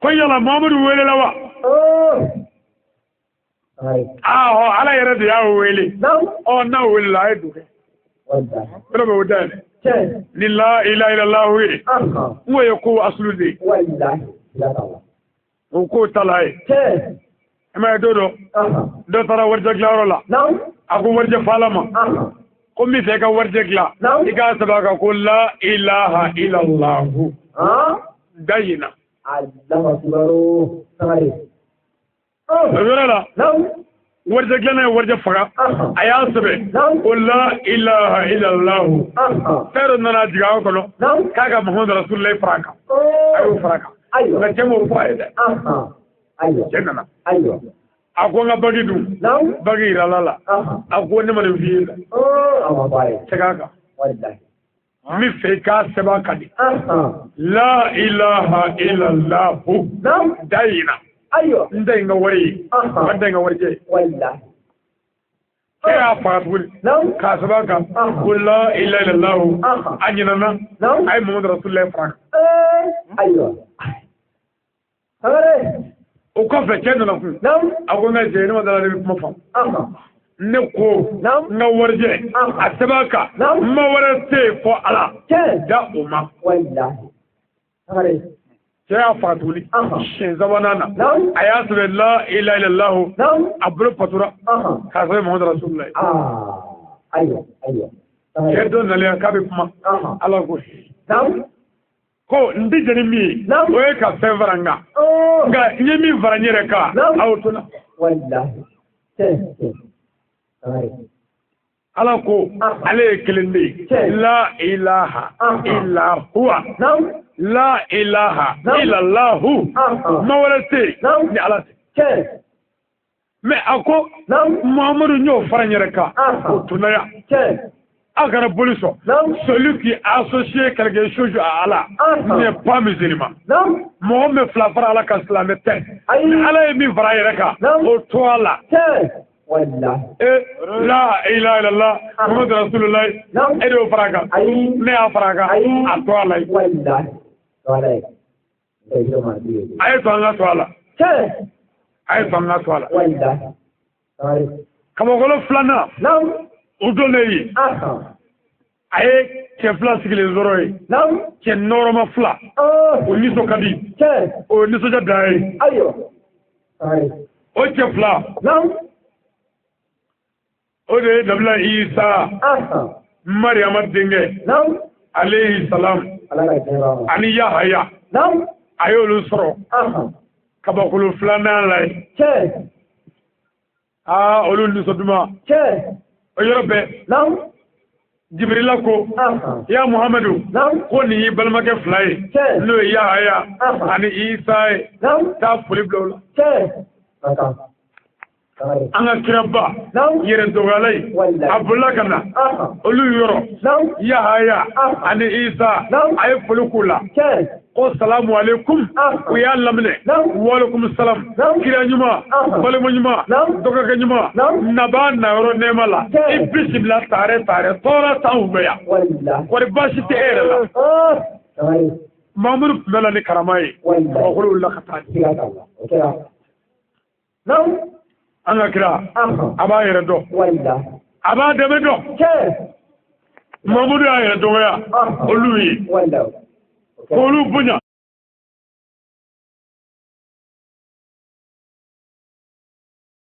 ko yala Muhamadu welela wa ahɔ Ala yɛrɛ de y'a wele ɔ n'a welela a ye don kɛ yɔrɔ bɛ o dayɛlɛ ni la ilaha illallah ye n ko ye ko asulu de ye o k'o ta la ye i m'a ye don dɔ dɔ taara warijɛ dilanyɔrɔ la a ko warijɛ fala ma ko n bɛ fɛ i ka warijɛ dilan i k'a sɛbɛn a kan ko la ilaha illallah da yen na o yɔrɔ la warijɛ dilanna ye warijɛ faga a y'a sɛbɛn ko la ilaha illallah fɛn dɔ nana jigin a kɔnɔ k'a ka Muhamadu Rasululayi fara a kan a y'o fara a kan nka cɛ m'o fɔ a ye dɛ cɛ nana a ko n ka bagi dun bagi yirala la a ko ne ma nin f'i ye dɛ segin a kan n bɛ fɛ i k'a sɛbɛn a kan de la ilaha illallah da yen na n ta in ka wari ye n ta in ka warijɛ ye e y'a faga tuguni k'a sɛbɛn a kan ko la ilaha illallah a ɲinɛna a ye Muhamadu Rasululayi fara a kan o kɔfɛ cɛ nana kun a ko n ka cɛ ne ma dala ne bɛ kuma faamu ne ko n ka warijɛ a sɛbɛn a kan ma wɛrɛ tɛ yen fɔ Ala da o ma cɛ y'a faga tuguni siɲɛ sabanan na a y'a sɛbɛn la ilaha illallah a bolo patura k'a sɛbɛn Muhamadu Rasululayi cɛ dɔ nalen k'a bɛ kuma Ala ko ko n tɛ jɛn ni min ye o ye ka fɛn fara n kan nka n ye min fara n yɛrɛ kan a y'o to n na. Ala ko ale ye kelen de ye la ilaha illa huwa la ilaha illallahu ma wɛrɛ tɛ yen ni Ala tɛ mais a ko Muhamadu n y'o fara n yɛrɛ kan o tunna yan aw kana boli sɔn celui qui associe quelque chose à Allah n'est pas musulman mɔgɔ min fila fara Ala kan silamɛ tɛ ni Ala ye min fara a yɛrɛ kan o to a la la ilaha illallah Muhammadu Rasulullah e de y'o fara a kan ne y'a fara a kan a to a la a ye to an ka to a la a ye to an ka to a la kabakolo filanan o donnen yen a ye cɛ fila sigilen sɔrɔ yen cɛ nɔrɔma fila o nisɔn ka di o nisɔndiya dan ye o cɛ fila o de ye Nabila Isa Mariyama denkɛ alayhi salam ani Yahaya a y'olu sɔrɔ kabakolo filanan la yen. Aa olu nisɔnduma o yɔrɔ bɛɛ Jibirila ko ya Muhamadu ko nin y'i balimakɛ fila ye n'o ye Yahaya ani Isa ye taa foli bila o la. An ka kiraba yɛrɛ dɔgɔyala ye a bolila ka na olu yɔrɔ Yahaya ani Isa a ye foli k'u la ko salamu aleykum u y'a laminɛ walekum salam kira ɲuman balima ɲuman dɔgɔkɛ ɲuman nabaa nayɔrɔ nɛɛma la i bisimila taare taare tɔɔrɔ t'anw fɛ yan kɔri baasi tɛ e yɛrɛ la. Mamudu tun bɛ na ni karama ye kabakolo wulila ka taa. An ka kira a b'a yɛrɛ dɔn a b'a dɛmɛ dɔn. Mamudu y'a yɛrɛ dɔgɔya olu ye k'olu bonya.